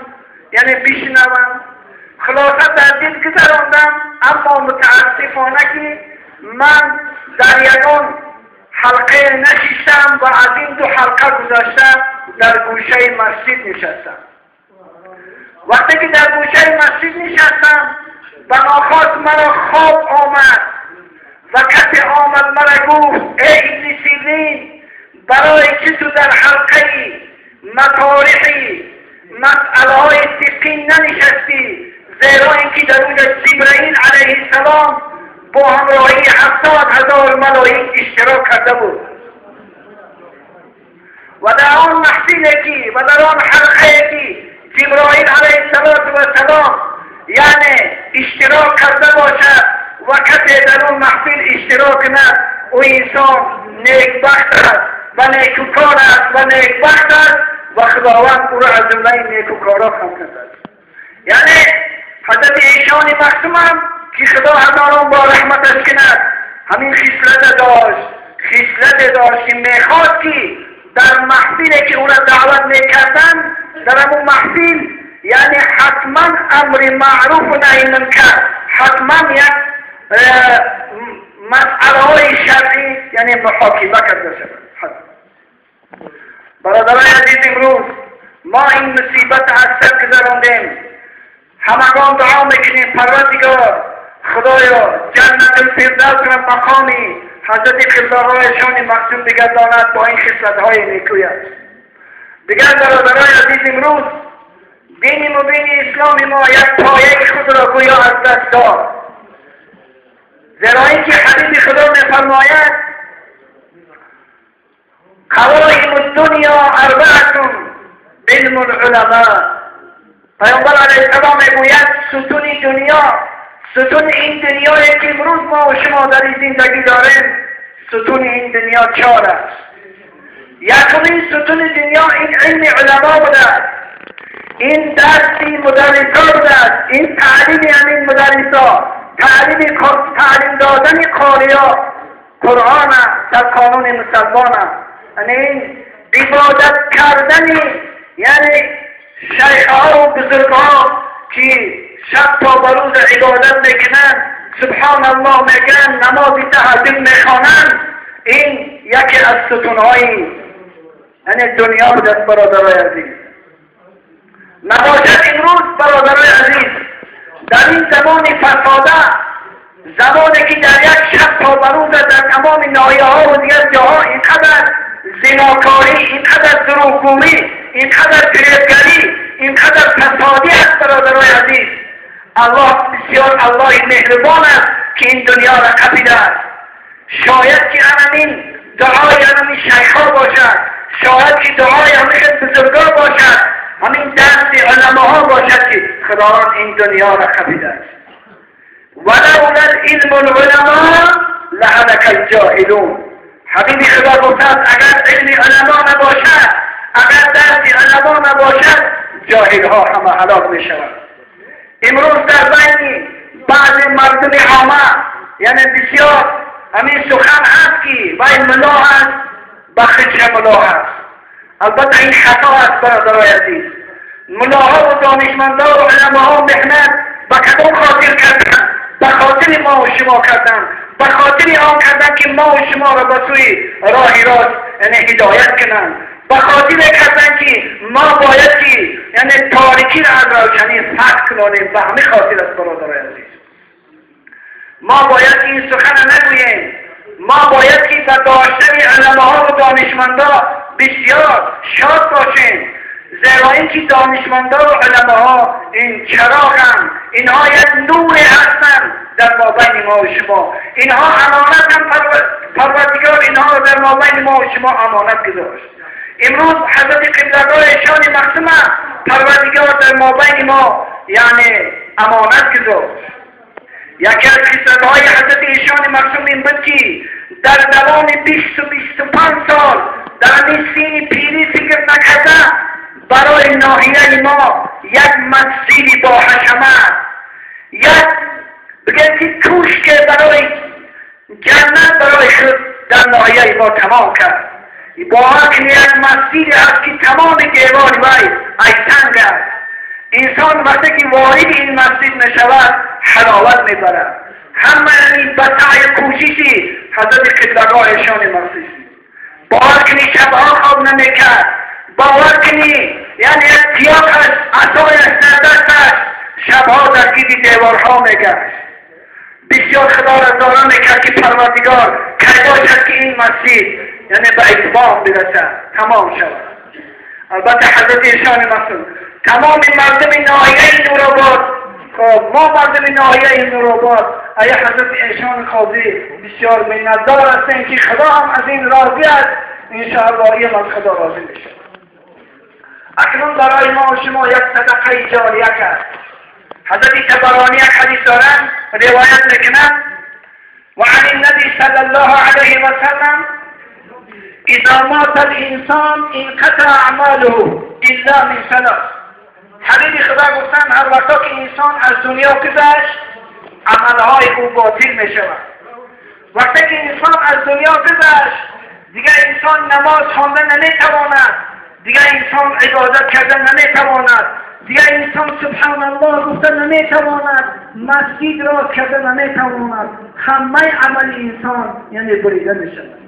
یعنی بشنوم. خلاصه در دل گذراندم، اما متاسفانه که من در یگان حلقه نشستم و از این دو حلقه گذشته در گوشه مسجد نشستم. وقتی که در گوشه مسجد نشستم بناخواست مرا خواب آمد و کسی آمد مرا گفت ای ابن سیرین، برای چه تو در حلقه مطارحی مسئله های فقهی ننشستی؟ زیرا اینکه در اونجا جبرئیل علیه السلام با همراهی 70,000 ملائک اشتراک کرده بود و در آن محفل که و در آن حلقه که جبرائیل علیه السلام یعنی اشتراک کرده باشد و کسی در اون محفل اشتراک کند، او انسان نیکبخت است و نیکوکار است و نیکبخت است و خداوند او را از جمله نیکوکارا هم کرده است. یعنی حضرت ایشان معصوم هم که خدا هزاران با رحمتش کند همین خصلت داشت، خصلت داشت که میخواست که در محفلی که او را دعوت میکردن در همون محفل یعنی حتما امر معروف و نهی منکر، حتما یک مسئله های شرعی یعنی محاکمه کرده شود. برادرای عزیز، امروز ما این مصیبت از سر گذراندیم. همگان دعا میکنیم پروردگار خدایا جنت الفردوس را مقامی حضرت قبله‌هایشان معصوم بگرداند با این خصلت‌های نیکویش. دیگر برادرای عزیز، امروز دین مبین اسلام ما یک پایه خود را گویا از دست داد، زیرا اینکه حبیب خدا میفرماید قوائم الدنیا اربعة علم العلماء. پیامبر علیه السلام میگوید ستون دنیا، ستون این دنیایی که امروز ما و شما در این زندگی داریم، ستون این دنیا چهار است. یکمین ستون دنیا این علم علما بوده است، این درسی مدرسا بوده است، این تعلیم همین مدرسا، تعلیم دادن قاریا قرآن است در قانون مسلمان است، یعنی این عبادت کردن یعنی شیخ ها و بزرگ ها که شب تا به روز عبادت میکنند، سبحان الله میگن، نماز تهجد میخوانند، این یکی از ستونهای یعنی دنیا بود است. برادرای عزیز، نباشد امروز برادرای عزیز در این زمان فساده، زمانی که در یک شب تا به روز در تمام ناحیه ها و دیگر جاها اینقدر زناکاری، اینقدر دروغگویی، اینقدر فریبگری، اینقدر فسادی است. برادرای عزیز، الله بسیار الله مهربان است که این دنیا را قبیده است. شاید که همین دعای همین شیخ ها باشد، شاید که دعای همین بزرگا باشد، همین درس علماها باشد که خداوند این دنیا را قبیده است. ولولا العلم العلماء لهلك الجاهلون. حبیب خدا گفته است اگر علم علما نباشد، اگر درس علما نباشد، جاهل ها همه هلاک می شوند. امروز در بین بعض مردم عامه یعنی بسیار همین سخن هست که وای ملا هست، بخش ملا هست. البته این خطا است برادرای عزیز. ملاها و دانشمندا و علماها محنت به کدام خاطر کردن؟ به خاطر ما و شما کردن، به خاطر آن کردن که ما و شما را به سوی راه راست یعنی هدایت کنند، به خاطر کردن که ما باید که یعنی تاریکی را از روشنی فرق کنیم. به همین خاطر است برادرای عزیز، ما باید این سخن نگوییم. ما باید که به داشتن علماها و دانشمندا بسیار شاد باشیم، زیرا اینکه دانشمندا و علماها این چراغند، اینها یک نور هستند در مابین ما و شما، اینها امانت هم پروردگار اینها را در مابین ما و شما امانت گذاشت. امروز حضرت قبلگاه شان مقسوم پروردگار در مابین ما یعنی امانت گذاشت. یکی از خصلت‌های حضرت ایشان مقسوم این بود که در دوام 20 و 25 سال در همین سین پیری فکر نکرده برای ناحیه ما یک مسجد با حشمت، یک بگه کوشک برای جنت برای خود در ناحیه ما تمام کرد. باور کنی یک مسجد است که تمام دیوار وی سنگ است. انسان وقتی که وارد این مسجد میشود حلاوت میبرد. همه این به سعی کوششی حضرت قبلگاه ایشان مسجد. باور کنی شبها خواب نمیکرد. باور کنی یعنی یک تیاقش عصایش در دستش شبها در گید دیوارها میگشت. بسیار خدا را زارا میکرد که پروردگار کی باشد که این مسجد یعنی به اتمام برسد، تمام شود. البته حضرت ایشان مسجد تمام مردم ناحیه نورآباد، خب ما مردم ناحیه نورآباد ایا حضرت ایشان قاضی بسیار منتدار هستیم که خدا هم از این راضی است. انشاءالله این از خدا راضی میشه. اکنون برای ما و شما یک صدقه جاریه کرد. حضرت طبرانی یک حدیث دارند، روایت میکنند و عن النبی صلی الله علیه و سلم اذا مات الانسان انقطع اعماله الا من ثلاث. حبیب خدا گفتن هر وقتا که انسان از دنیا گذشت عملهای او باطل میشود. وقتی که انسان از دنیا گذشت دیگه انسان نماز خواندن نمیتواند، دیگه انسان عبادت کردن نمیتواند، دیگه انسان سبحان الله گفتن نمیتواند، مسجد را کردن نمیتواند، همه عمل انسان یعنی بریده میشود.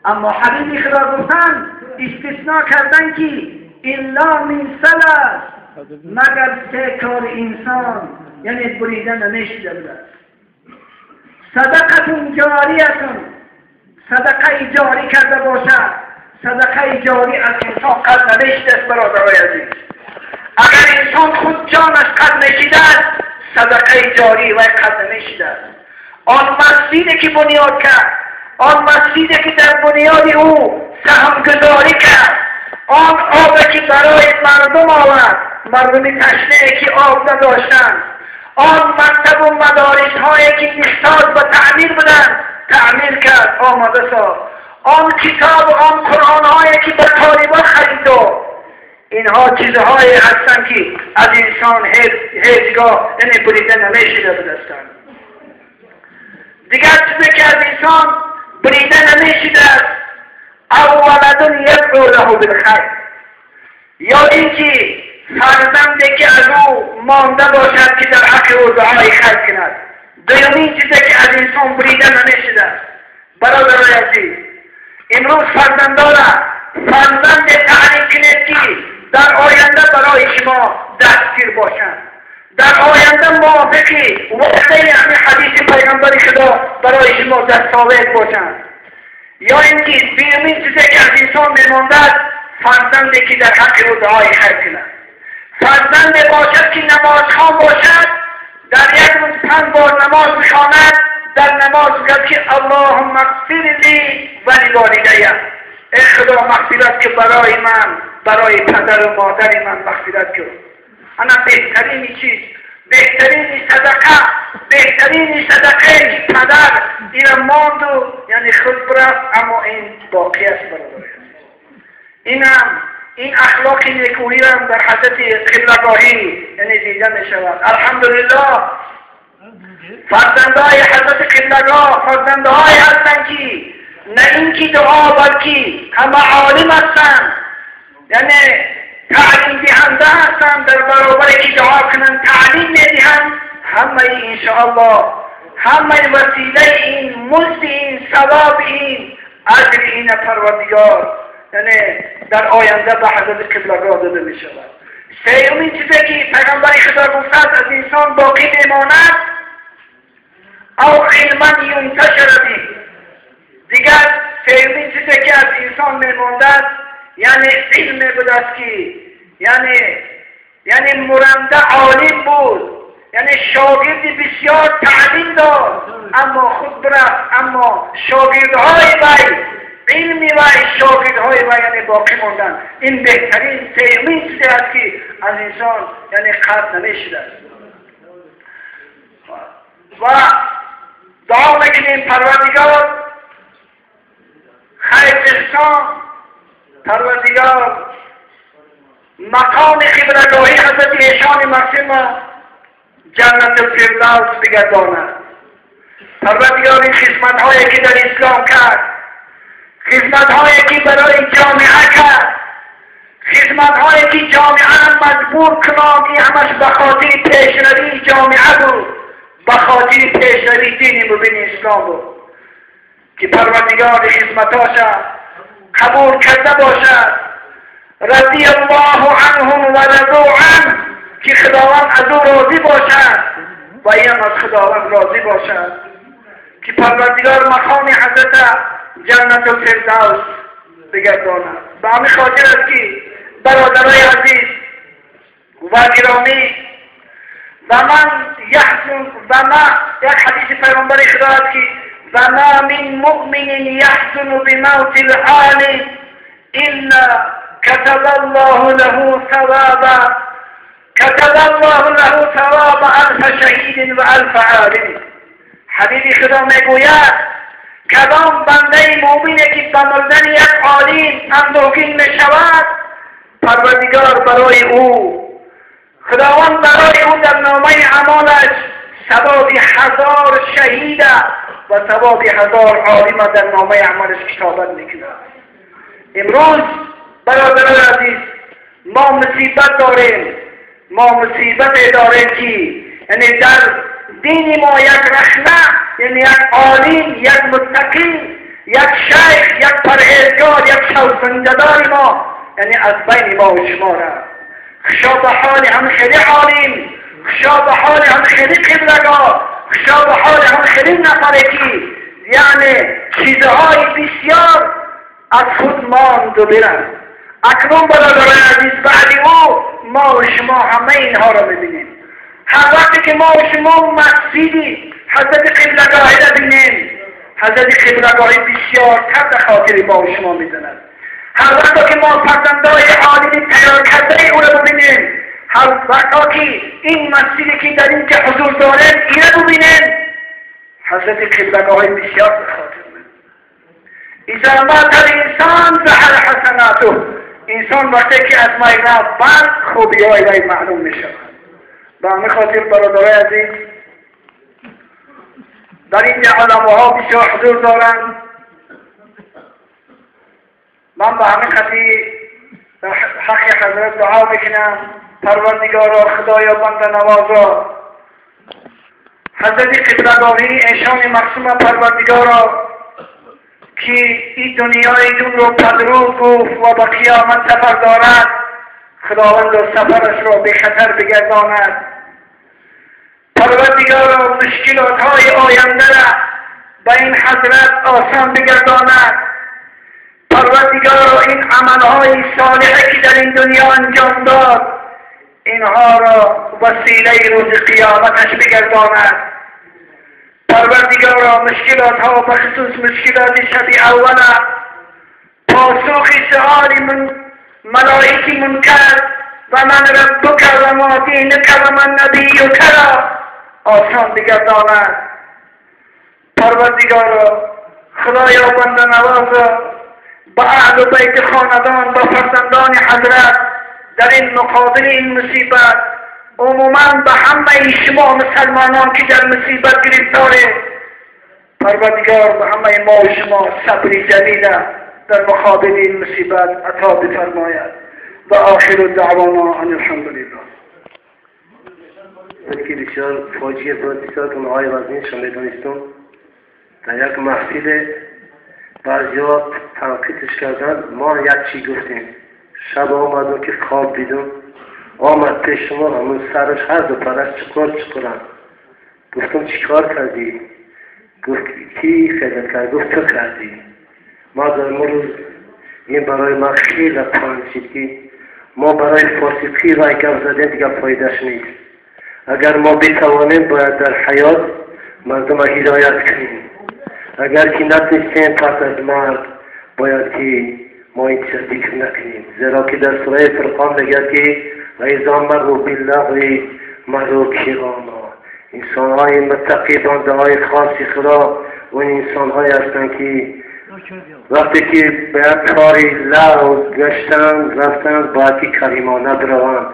اما حبیب خدا گفتن استثناء کردن که الا من ثلاث، مگر سه کار انسان یعنی بریده نمیشده بوده. صدقه جاریه، صدقه جاری کرده باشد، صدقه جاری از انسان قد نمیشده است. برادرای عزیز، اگر انسان خود جانش قد نشیده است، صدقه جاری وی قد نمیشده است. آن مسجدی که بنیاد کرد، آن مسجدی که در بنیاد او سهمگذاری کرد، آن آب که برای مردم آورد، مردم تشنه که آب نداشتند، آن مکتب و مدارس هایی که محتاج به تعمیر بودند تعمیر کرد، آماده ساخت، آن کتاب و آن قرآن هایی که به طالبان خرید، اینها چیزهایی هستند که از انسان هیچگاه یعنی بریده نمیشده بدستند. دیگر چیزی که از انسان بریده نمیشده است، او ولد یدعو له بالخیر، یا اینکه فرزندی که از او مانده باشد که در حق او دعای خیر کند. دومین چیزی که از انسان بریده نمیشده است. برادرای عزیز، امروز فرزندان فرزند تعلیم کنید که در آینده برای شما دستگیر باشند، در آینده موافقی وعده همین حدیث پیغمبر خدا برای شما دستاورد باشند. یا اینکه دومین چیزی که از انسان میمانده است، فرزندی که در حق او دعای خیر کند، فرزند باشد که نمازخوان باشد، در یک روز 5 بار نماز بخواند، در نماز بگوید که اللهم اغفر لی و لوالدی، ای خدا مغفرت که برای من، برای پدر و مادر من مغفرت کن. انا بهترین چیز، بهترین صدقه، بهترین صدقه پدر این ماند و یعنی خود برفت، اما این باقی است. برادر اینم این اخلاق نیکویی هم در حضرت قبلگاهی یعنی دیده می شود. الحمدلله فرزندهای حضرت قبلگاه فرزندهای هستند که نه اینکه دعا بلکه همه عالم هستند، یعنی تعلیم دهنده هستند، در برابر که دعا کنند تعلیم میدهند. همه انشاءالله همه وسیله این مزد این ثواب این اجر این پروردگار یعنی در آینده به حضرت قبلگاه داده می شود. سومین چیزی که پیغمبر خدا گفت از انسان باقی میماند، او علما ینتشر به. دیگر سومین چیزی که از انسان میمانده است یعنی علم بود است که یعنی مرنده عالم بود، یعنی شاگردی بسیار تعلیم داد، اما خود برفت، اما شاگردهای وی علمی و شاگردهای وی یعنی باقی ماندن. این بهترین سومین چیزی است که از انسان یعنی قطع نمیشده است. و دعا میکنیم پروردگار خیر احسان، پروردگار مقام قبلگاهی حضرت ایشان معصوم جنت الفردوس بگرداند. پروردگار این خدمت هایی که در اسلام کرد، خدمت هایی که برای جامعه کرد، خدمت هایی که جامعه مجبور کنند، این همش به خاطر پیشروی جامعه بود، به خاطر پیشروی دین مبین اسلام بود که پروردگار خدمتاش قبول کرده باشد. رضی الله عنهم و رضوا عنه، که خداوند از او راضی باشد و این از خداوند راضی باشد، که پروردگار مقام حضرت جنت الفردوس بگرداند. به همین خاطر است که برادرای عزیز و گرامی و من یحزن و ما، یک حدیث پیامبر خدا است که و ما من مؤمن یحزن بموت العالم الا كتب الله له ثوابا، كتب الله له ثواب 1000 شهید و 1000 عالم. حبیب خدا میگوید کدام بنده مؤمنی که به مردن یک عالم اندوهگین میشود، پروردگار برای او، خداوند برای او در نامه اعمالش ثواب 1000 شهید و ثواب 1000 عالم در نامه اعمالش کتابت میکند. امروز برادران عزیز ما مصیبت داریم، ما مصیبت داریم که یعنی در دین ما یک رحمه، یعنی یک عالم، یک متقی، یک شیخ، یک پرهیزگار، یک شوسنده‌دار ما یعنی از بین ما و شما رفت. خشا به حال هم خیلی عالم، خشا به حال هم خیلی قبلگاه، خشا به حال هم خیلی نفره که یعنی چیزهای بسیار از خود ماند و برند. اکنون برادران عزیز بعد او ما و شما همه اینها را میبینیم. هر وقتی که ما و شما مسجدی حضرت قبلگاهی را بینیم، حضرت قبلگاهی بسیار تر به خاطر ما و شما میزند. هر وقتا که ما فرزندای عالمی تیار کرده او را ببینیم، هر وقتا که این مسجدی که در این که حضور داریم این را ببینیم، حضرت قبلگاهی بسیار به خاطر میزند. اذا مات الانسان ظهر حسناته، انسان وقتی که از ما رفت بعد خوبیهای وی معلوم میشود. به همین خاطر برادرای عزیز در اینجا علماها بسیار حضور دارند. من به همین خاطر در حق حضرت دعا میکنم، پروردگارا خدایا بنده نوازا حضرت قبلگاهی ایشان مقسوم پروردگارا که این دنیای دون رو پدرو گفت و به قیامت سفر دارد، خداوند سفرش را به خطر بگرداند. پروردگارا مشکلات های آینده را به این حضرت آسان بگرداند. پروردگارا این عملهای صالحی که در این دنیا انجام داد اینها را وسیله روز قیامتش بگرداند. پروردگارا مشکلات ها به خصوص مشکلات شب اول پاسخ سؤال من ملائک منکر و من ربک و ما دینک و من نبیک را آسان بگرداند. پروردگارا خدایا بنده نوازا به اهل و بیت خاندان و فرزندان حضرت در این مقابل این مصیبت، عموما به همه شما مسلمانان که در مصیبت گرفتاره، پروردگار به همه ما و شما صبر جمیل در مقابل این مصیبت عطا بفرماید. و آخر دعوانا ان الحمد لله. که بسیار فاجعه بود، بسیار گناه‌های وزین شما می‌دانستم. در یک محفل بعضیا تنقیدش کردن، ما یک چی گفتیم. شب آمدم که خواب دیدم، آمد پیش ما همون سرش هر دو پرش چکار چکارم. گفتم چیکار کردی؟ گفت کی خدمت کرد؟ گفت تو کردی. ما در امروز این برای ما خیلی پانچید که ما برای فاسقی رای گپ زدیم دیگه فایدهش نیست. اگر ما بتوانیم باید در حیات مردم را هدایت کنیم. اگر که نتونستیم پس از مرگ باید که ما این چیز ذکر نکنیم، زیرا که در سوره فرقان میگه که و اذا مروا باللغو مروا کراما. انسانهای متقی، بنده های خاص خدا، اون انسانهایی هستند که وقتی که به یک کاری لغو گشتن رفتن باید که کریمانه بروند،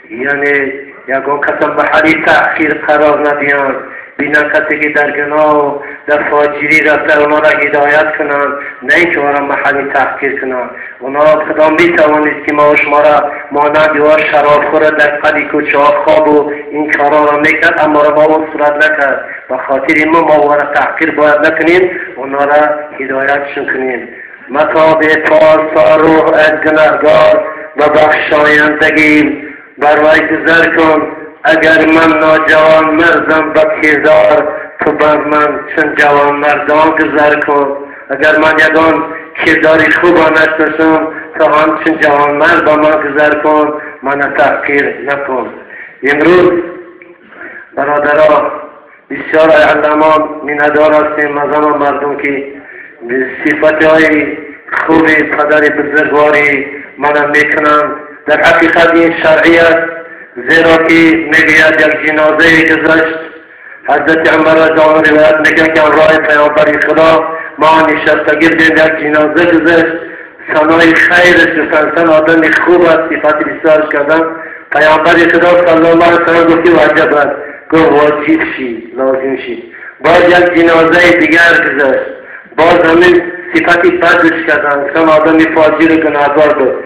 یعنی یگان کسان به حالی تأخیر قرار ندیند، بینن کسی که در گناه در فاجری رفته اونا را هدایت کنند، نه اینکه اونا را محلی تحقیر کنند. اونا خدا میتوانید که ما و شما را مانند یا شرابخور در قدی کوچه ها خواب و این کارا را میکرد، اما را با اون صورت نکرد. به خاطر ما اونا را تحقیر باید نکنیم، اونا را هدایتشون کنیم. متابع پارسا روح از گناهگار و بخشایندگی بر وی گذر کن. اگر من ناجوان مردم به کردار، تو بر من چون جوان مردان گذر کن. اگر من یگان کرداری خوب نشتم، تو همچون جوان مرد با من گذر کن، من تحقیر نکن. امروز برادرها بسیار علمان منهدار هستیم از آن مردم که صفت های خوب پدر بزرگواری من میکنند. در حقیقت این شرعی است، زیرا که میگوید یک جنازه گذشت، حضرت عمر رضی الله عنه روایت میکنه که همراه پیامبر خدا ما نشستگی بودیم، یک جنازه گذشت، ثنای خیرش گفتن، آدم خوب است، صفت بسیارش کردن. پیامبر خدا صلی الله علیه وسلم گفت که واجب است، گفت واجب شی، لازم شی. باز یک جنازه دیگر گذشت، باز همین صفت بدش کردن، گفتن آدم فاجر و گناهکار بود.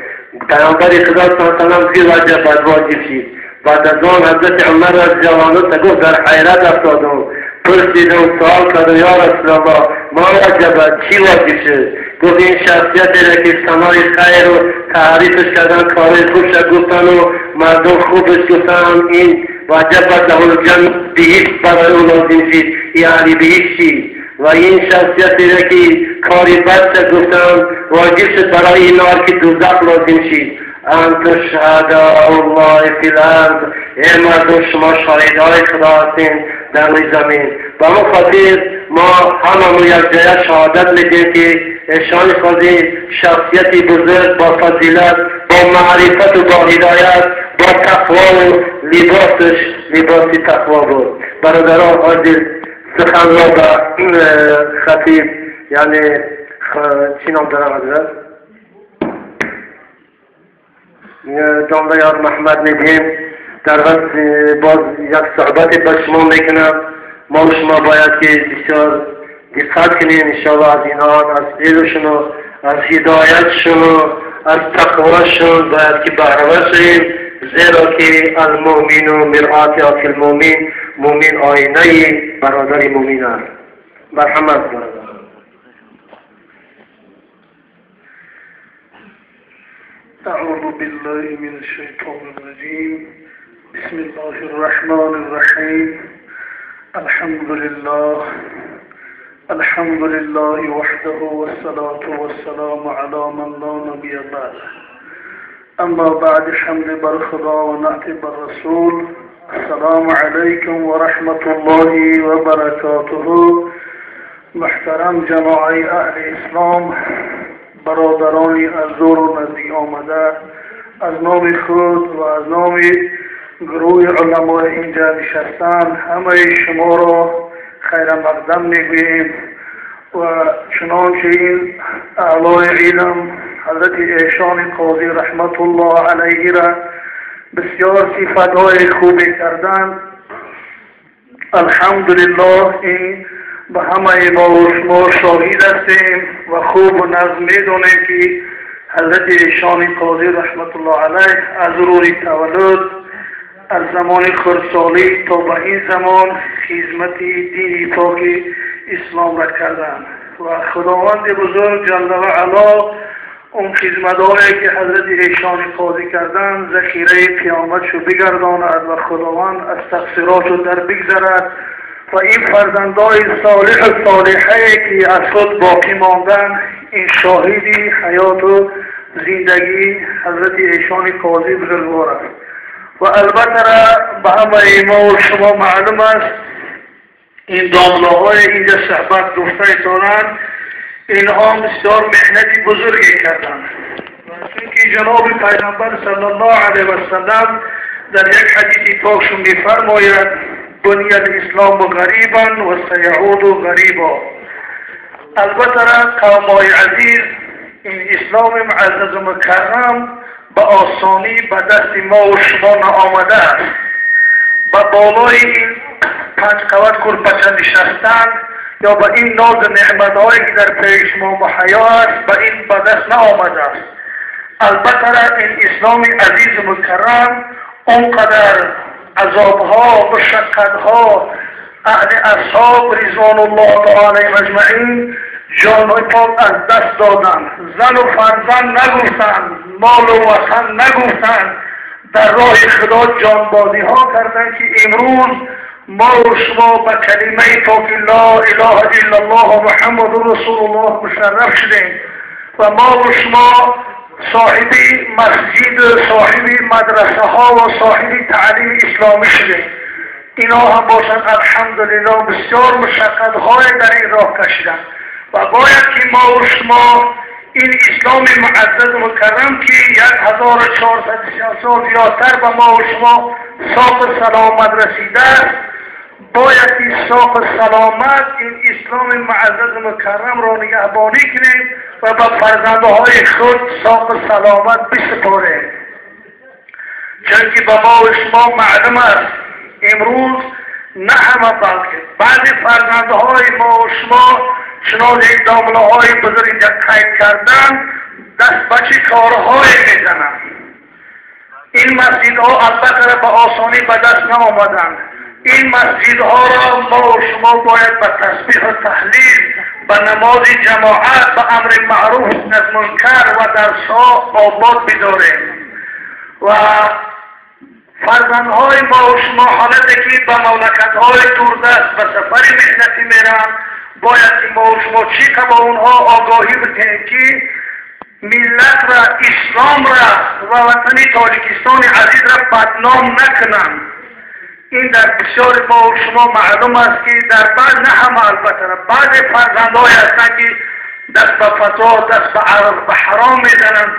پیامبر خدا صلی الله علیه وسلم گفت واجب است، واجب شی. بعد از آن حضرت عمر رضی الله عنه گفت در حیرت افتادم، پرسیدم، سوال کردم یا رسول الله ما واجب است، چی واجب شد؟ گفت این شخصیتی را که ثنای خیر و تعریفش کردن، کارهای خوبش گفتن و مردم خوبش گفتن، این واجب است له الجنة، بهشت برای او لازم شد، یعنی بهشت شد. و این شخصیتی را که کاری بد گفتن، واجب شد برای این نار که دوزخ لازم شد. انتم شهداء الله فی الارض، ای مردم شما شاهدهای خدا هستین در روی زمین. به همون خاطر ما هممون یک جای شهادت میدیم که ایشان قاضی شخصیتی بزرگ با فضیلت، با معرفت و با هدایت، با تقوا و لباسش لباس تقوا بود. برادران عزیز، سخن را به خطیب یعنی چی نام دارم حضرت؟ داملا یار محمد میدیم. در وقت باز یک صحبت با شما میکنم. ما و شما باید که بسیار دقت کنیم انشاءالله از اینان، از علمشون و از هدایتشون و از تقواشون باید که بهره شویم، زیرا که المؤمن مرآة اخی المؤمن، مؤمن آینه برادر مؤمن است. مرحمت برادر. أعوذ بالله من الشيطان الرجيم. بسم الله الرحمن الرحيم. الحمد لله، الحمد لله وحده، والصلاة والسلام على من لا نبي بعده. أما بعد، حمد بر خدا و نعت بر رسول. السلام علیکم و رحمة الله و برکاته. محترم جماعه اهل اسلام، برادرانی از دور و نزدیک آمده، از نام خود و از نام گروه علمای اینجا نشستن همه شما را خیر مقدم میگوییم و چنانچه این اعلای علم حضرت ایشان قاضی رحمت الله علیه را بسیار صفتهای خوبی کردن، الحمدلله این به همه ما و شما شاهد هستیم و خوب و نظم میدونیم که حضرت ایشان قاضی رحمت الله علیه از روی تولد، از زمان خردسالی تا به این زمان خدمت دین پاک اسلام را کردند و خداوند بزرگ جل و علا اون خدمتهایی که حضرت ایشان قاضی کردند ذخیره قیامتشو بگرداند و خداوند از تقصیراتشو در بگذرد و این فرزندای صالح و صالحه که از خود باقی ماندن این شاهدی حیات و زندگی حضرت ایشان قاضی بزرگوار است. و البته به همه ما و شما معلوم است این داملاهای اینجا صحبت گفته ایستادند، اینها بسیار محنت بزرگی کردند، چون که جناب پیغمبر صلی الله علیه و سلم در یک حدیث پاکشون میفرماید بنی الاسلام غریبا و سیعود غریبا. البته قومای عزیز، این اسلام معزز و مکرم به آسانی به دست ما و شما نآمده است. به بالای این 5 قوت کرپچه نشستن یا به این ناز نعمت‌هایی که در پیش ما مهیا است به این به دست نآمده است. البته این اسلام عزیز مکرم اونقدر عذابها، مشقتها، اهل اصحاب رضوان الله تعالی اجمعین جانهای پاک از دست دادند، زن و فرزند نگفتند، مال و وطن نگفتند، در راه خدا جانبازی ها کردند که امروز ما و شما به کلمه پاک لا اله الا الله و محمد رسول الله مشرف شدیم و ما و شما صاحب مسجد، صاحب مدرسه ها و صاحب تعلیم اسلامی شدیم. اینا هم باشند الحمدلله بسیار مشقت های در این راه کشیدند و باید که ما و شما این اسلام معزز مکرم که 1430 سال زیادتر به ما و شما ساق سلامت رسیده است، باید این ساق سلامت این اسلام معزز مکرم را نگهبانی کنیم و به فرزندهای خود ساق سلامت بسپاریم، چون که به ما و شما معلوم است امروز نه همه بلکه بعضی فرزندهای ما و شما چنان یک داملاهای بزرگ اینجا قید کردن دست به چه کارهای میزنند. این مسجدها البته به آسانی به دست نآمدند. این مسجدها را ما و شما باید به تسبیح و تحلیل، به نماز جماعت، به امر معروف از منکر و درسها آباد بداریم و فرزندهای ما و شما حالتی که به مملکت‌های دوردست به سفر محنتی میرند، باید که ما و شما چی که با اونها آگاهی بدهیم که ملت را، اسلام را و وطن تاجیکستان عزیز را بدنام نکنند. این در بسیار ما و شما معلوم است که در بعد نه همه البته بعض فرزندهای هستند که دست به فساد، دست به حرام میزنند.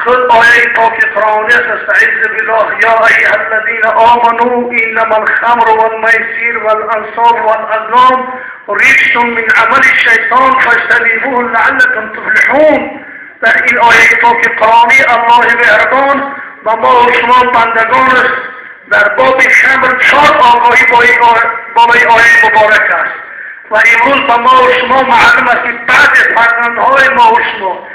خود آیه پاک قرآنی است، استعیذ بالله یا ایها الذین آمنوا انما الخمر والمیسیر والانصاب والازلام رجس من عمل الشیطان فاجتنبوه لعلکم تفلحون. در این آیه پاک قرآنی الله مهربان و ما و شما بندگانش در باب خمر 4 آگاهی بالای آیه مبارک است و امروز به ما و شما معلوم است که بعد فرزندهای ما و شما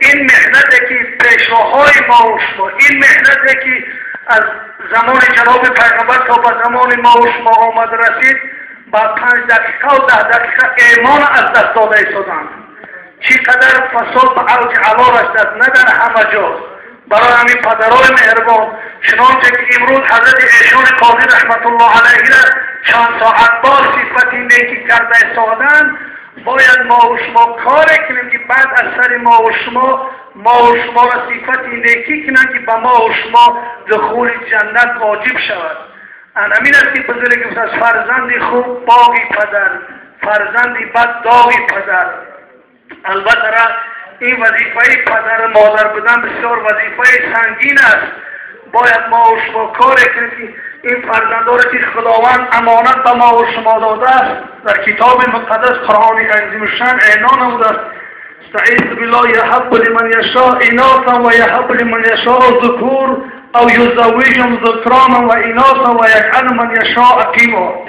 این محنتی که پیشواهای ما و شما، این محنتی که از زمان جناب پیغمبر تا به زمان ما و شما آمد رسید، با 5 دقیقه و 10 دقیقه ایمان از دست داده ایستادند. چقدر فساد به اوج علا رسید، نه در همه جا. برای همین پدرای مهربان چنانچه که امروز حضرت ایشان قاضی رحمت الله علیه را چند ساعت بار صفت نیکی کرده ایستادند، باید ما و شما کار کنیم که بعد از سر ما و شما را صفت نیکی کنند که به ما و شما دخول جنت واجب شود. همین است که بزرگ گفت از فرزند خوب باغی پدر، فرزند بد داغی پدر. البته این وظیفه پدر مادر بودن بسیار وظیفه سنگین است. باید ما و شما کار کنیم که این فرزندان که خداوند امانت به ما و شما داده است، در کتاب مقدس قرآن عظیم الشان اعلان نموده است، استعیذ بالله یهب لمن یشاء اناثا و یهب لمن یشاء الذکور او یزوجهم ذکرانا و اناثا و یجعل من یشاء عقیما.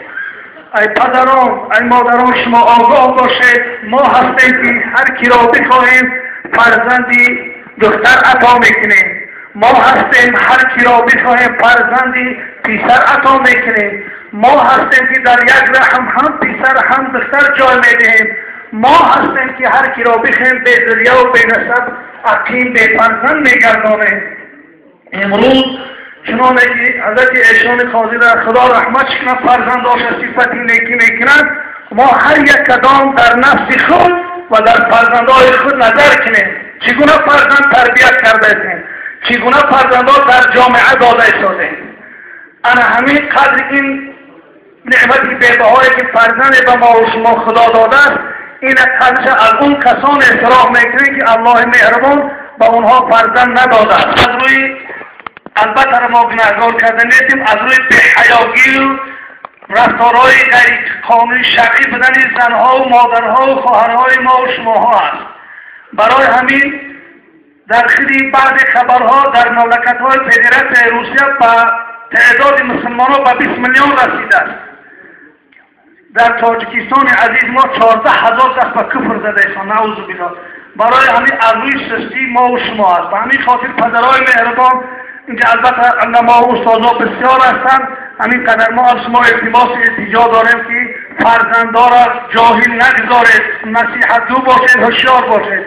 ای پدران، ای مادران، شما آگاه باشید ما هستیم که هر کی را بخواهیم فرزندی دختر عطا میکنیم، ما هستیم هر کی را بخواهیم فرزندی پسر عطا میکنیم، ما هستیم که در یک رحم هم پسر هم دختر جای میدهیم، ما هستیم که هر کی را بخواهیم به ذریه و به نسب عقیم به فرزند میگردانیم. امروز چنانه که حضرت ایشان قاضی را خدا رحمت کنه فرزنداش صفت نیکی میکنند، ما هر یک کدام در نفس خود و در فرزندهای خود نظر کنیم چگونه فرزند تربیت کرده ایم، چگونه فرزندها در جامعه داده ایستادیم. انا همین قدر این نعمت بی‌بهایی که فرزند به ما و شما خدا داده است، این قدرش از اون کسان اعتراف میکنیم که الله مهربان به اونها فرزند نداده است. از روی البته ما گناهگار کرده نیستیم، از روی بی‌حیاگی و رفتارهای غیر قانونی شرعی بدن زنها و مادرها و خواهرهای ما و شماها است. برای همین در خیلی بعضی خبرها در مملکت‌های فدراسیون روسیه با تعداد مسلمانان به 20 میلیون رسیده است. Дар Тоҷикистони азиз мо 14,000 кас ба куфр задаисон, наъузу биллоҳ. Барои ҳамин аз рӯи сустии мо ва шумо аст. Ба ҳамин хотир падарои меҳрубон, инҷа албатта уламо ва устозо бисёр ҳастанд, ҳамин қадар мо аз шумо илтимосу илтиҷо дорем ки фарзандора ҷоҳил нагузоред, насиҳатгӯ бошед, ҳушёр бошед.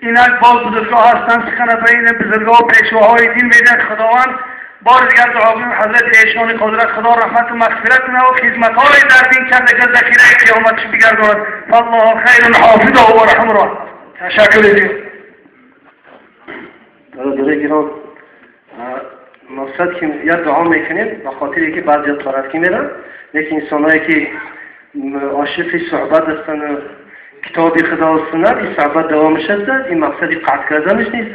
Инак боз бузургоҳ ҳастанд, сухана ба ин бузургоҳ пешвоҳои дин медиҳанд. Худованд бори дигар дуо кунем ҳазрати эшони қудрат худо раҳмату мағфират кунад ва хизматҳои дар дин карда ки захираи қиёматш бигардонад. Фаллоҳу хайрун ҳофизаҳу ва арҳамур. Ташаккур зиёд. Бародарои гиром, мақсад ки як дуо мекунем ба хотире ки баъзеҳо тараф мераванд, лекин инсонҳое ки ошиқи суҳбат ҳастанд, китоби худо ва суннат, ин суҳбат давомаш аст, ин мақсади қатъ карданаш нест.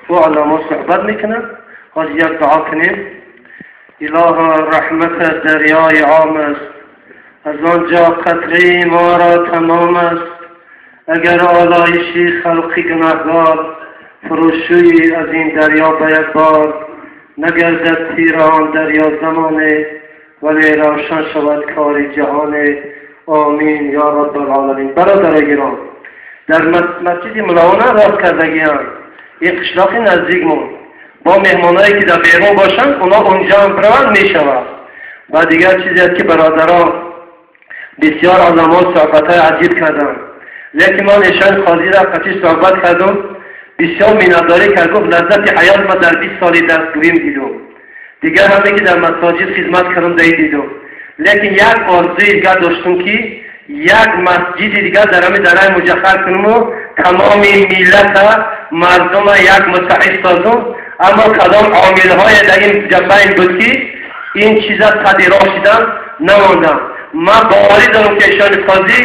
Бо уламо суҳбат мекунанд. ҳозир як дуо кунем. Илоҳо, раҳматат дарёи ом аст, аз он ҷо қатраи моро тамом аст. Агар олоиши халқи гунаҳгор фурӯшӯӣ аз ин дарё ба як бор, нагардад тира он дарё замоне, вале равшан шавад кори ҷаҳоне. Омин ё раббалъоламин. Бародарои гиром, дар масҷиди Муллоона рост кардагианд, ин қишлоқи наздикмон бо меҳмоное ки дар берун бошанд, оно онҷо ҳам бираванд мешавад. Ва дигар чизе аст ки бародарон бисёр уламо суҳбатҳои аҷиб карданд, лекин ман эшон қозиро қатъи суҳбат кардам, бисёр миннатдорӣ кард, гуфт лаззати ҳаёт ма дар 20 соли дарсгӯим дидум, дигар ҳаме ки дар масоҷид хизмат кардам даи дидум, лекин як орзуи дигар доштум ки як масҷиди дигар дар ҳами дараи муҷаххар кунуму тамоми миллата мардума як муттаҳид созум. Аммо кадом омилҳое дар ин ҷабайн буд ки ин чиза сади роҳ шидан намондам. Ман боварӣ дорам ки эшони қозӣ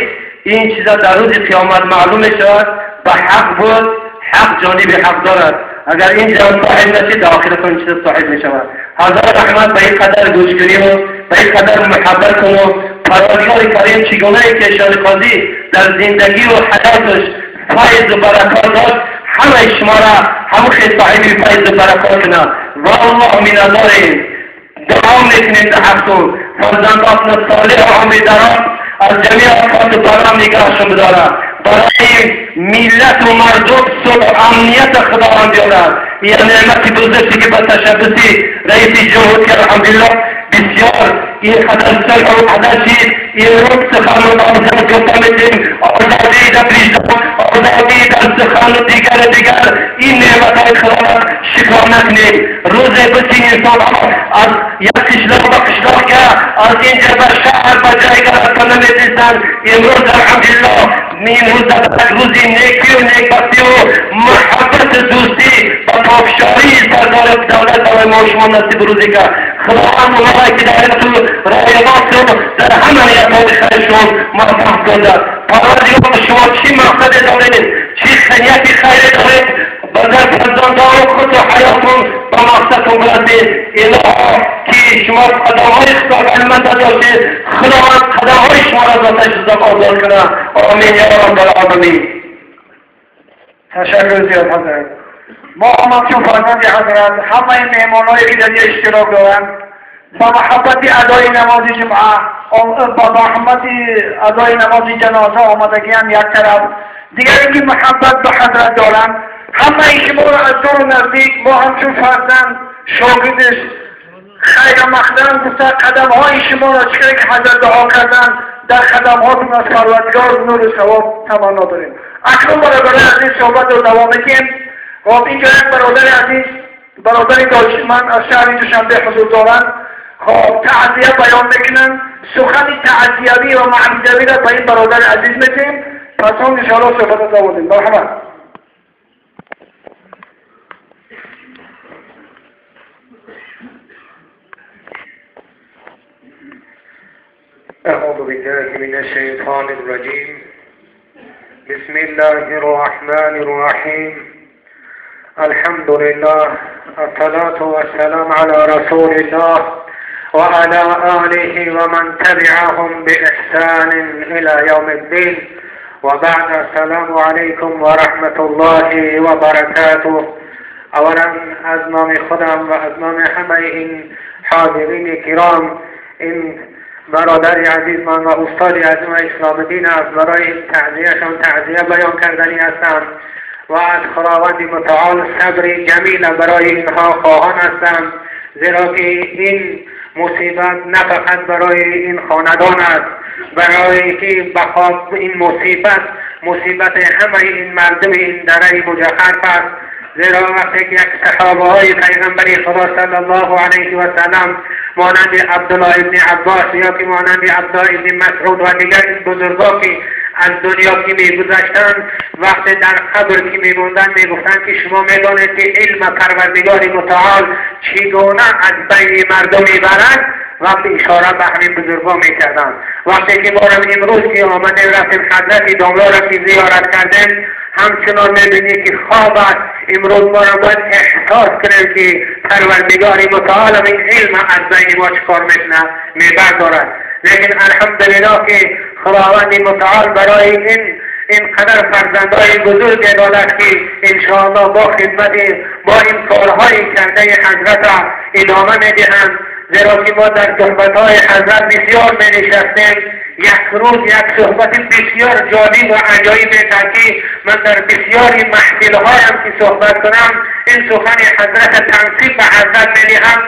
ин чиза дар рӯзи қиёмат маълум мешавад, ба ҳақ буд, ҳақ ҷониби ҳақ дорад. Агар ин ҷаҳон соҳиб нашид, дар охират он чиза соҳиб мешавад. Ҳазор раҳмат ба ин қадар гӯшкуниву ба ин қадар муҳаббат куну Парвардигори Карим чӣ гунае ки эшони қозӣ дар зиндагиву ҳаёташ файзу баракот дошт, ҳамаи шуморо ҳамон хел соҳиби файзу баракот кунад. Ва Аллоҳ миннатдорем, дуо мекунем дар ҳақтун, фарзандотно солеҳу умри дароз аз ҷамеи офоту бало нигаҳшон бидорад, барои миллату мардум сулҳу амнията Худованд биёрад. Ин неъмати бузурге ки ба ташаббуси раиси ҷумҳур ки алҳамдулиллоҳ бисёр ин қадар сулҳу ваҳдат шид, имрӯз сухану озод гуфта метавонем, озодӣ дар виҷдон, озодӣ дар сухану дигару дигар. Ин неъматҳои Худоро шукрона кунем. Рӯзе буд ки инсонҳо аз як қишлоқ ба қишлоқга, аз инҷа ба шаҳр ба ҷойга рафта наметавонистанд. Имрӯз алҳамдулиллоҳ имрӯз дар як рӯзи некию некбахтиву муҳаббату дӯстӣ ба покшоҳии сардори давлат барои мо шумо насиб рӯзе кард. Худованд онҳое ки дар ту рояготу дар ҳама ниятҳои хайршон муваффақ гардад. Парвардигор, шумо чӣ мақсаде доред, чӣ нияти хайре доред, ба дар фарзандону худу ҳаётун ба мақсадтон бирасед. Илоҳо, ки шумо қадамҳои худоалмата доштед, Худованд қадамҳои шуморо аз оташи дӯзах озод кунад. Омин ё раббалъоламин. Ташаккур зиёд ҳазрат. Мо ҳамчун фарзанди ҳазрат ҳамаи меҳмонҳое ки дар ин иштирок доранд ба муҳаббати адои намози ҷумъа, ба муҳаббати адои намози ҷаноза омадагиам як тараф, дигар ин ки муҳаббат ба ҳазрат доранд, ҳамаи шуморо аз дуру наздик мо ҳамчун фарзанд шогирдиш хайра мақдам гуфта қадамҳои шуморо чӣ каде ки ҳазрат дуо карданд, дар қадамҳотон аз Парвардигор нуру савоб таманно дорем. Акнун бародарои азиз суҳбатро давом медиҳем. Хоб, инҷо як бародари азиз, бародари донишманд аз шаҳри Душанбе ҳузур доранд. Хоб, таъзия баён мекунанд. Сухани таъзиявӣ ва маънавиро ба ин бародари азиз медиҳем. Пас он иншоаллоҳ суҳбатро давом медиҳем. Марҳамат. أعوذ بالله من الشيطان الرجيم. بسم الله الرحمن الرحيم. الحمد لله، الصلاة والسلام على رسول الله وعلى آله ومن تبعهم بإحسان إلى يوم الدين. وبعد، السلام عليكم ورحمة الله وبركاته. اولا از نام خودم و از نام همه این حاضرین کرام این برادر عزیز من و استاد عظیم اسلام دین است، برای این تعزیهشان تعزیه بیان کردنی هستم و از خداوند متعال صبر جمیل برای اینها خواهان هستم، زیرا که این مصیبت نه فقط برای این خاندان است، برای که بخاطر این مصیبت مصیبت همه این مردم این دره مجخرف است. زیرا وقتی که یک صحابه های پیغمبر خدا صلی الله علیه و سلم مانند عبدالله ابن عباس یا که مانند عبدالله ابن مسعود و دیگر این بزرگا که از دنیا که میگذشتند، وقتی در قبر که میموندند میگفتند که شما میدانید که علم پروردگار متعال چگونه از بین مردم میبرد. وقتی اشاره به همین بزرگا میکردند. وقتی که ما امروز که آمدیم رفتیم حضرت داملا را که زیارت کردیم، همچنان میبینی که خواب است. امروز ما را باید احساس کنیم که پروردگار متعال این علم از بین ما چکار میکنه، میبردارد. لیکن الحمدلله که خداوند متعال برای این قدر فرزندهای بزرگ دادد که انشاءالله با خدمت با این کارهای کرده حضرت را ادامه میدهند. زیرا که ما در صحبتهای حضرت بسیار می نشستیم. یک روز یک صحبت بسیار جالب و عجایب که من در بسیاری محفلهایم که صحبت کنم این سخن حضرت تنصیب به حضرت می دهم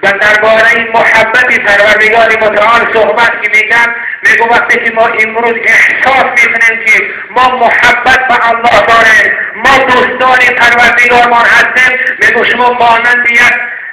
و درباره محبت پروردگار متعال صحبت که میگم، میگم وقتی که ما امروز احساس میکنیم که ما محبت به الله داریم، ما دوستان پروردگارمان هستیم، میگم شما مانند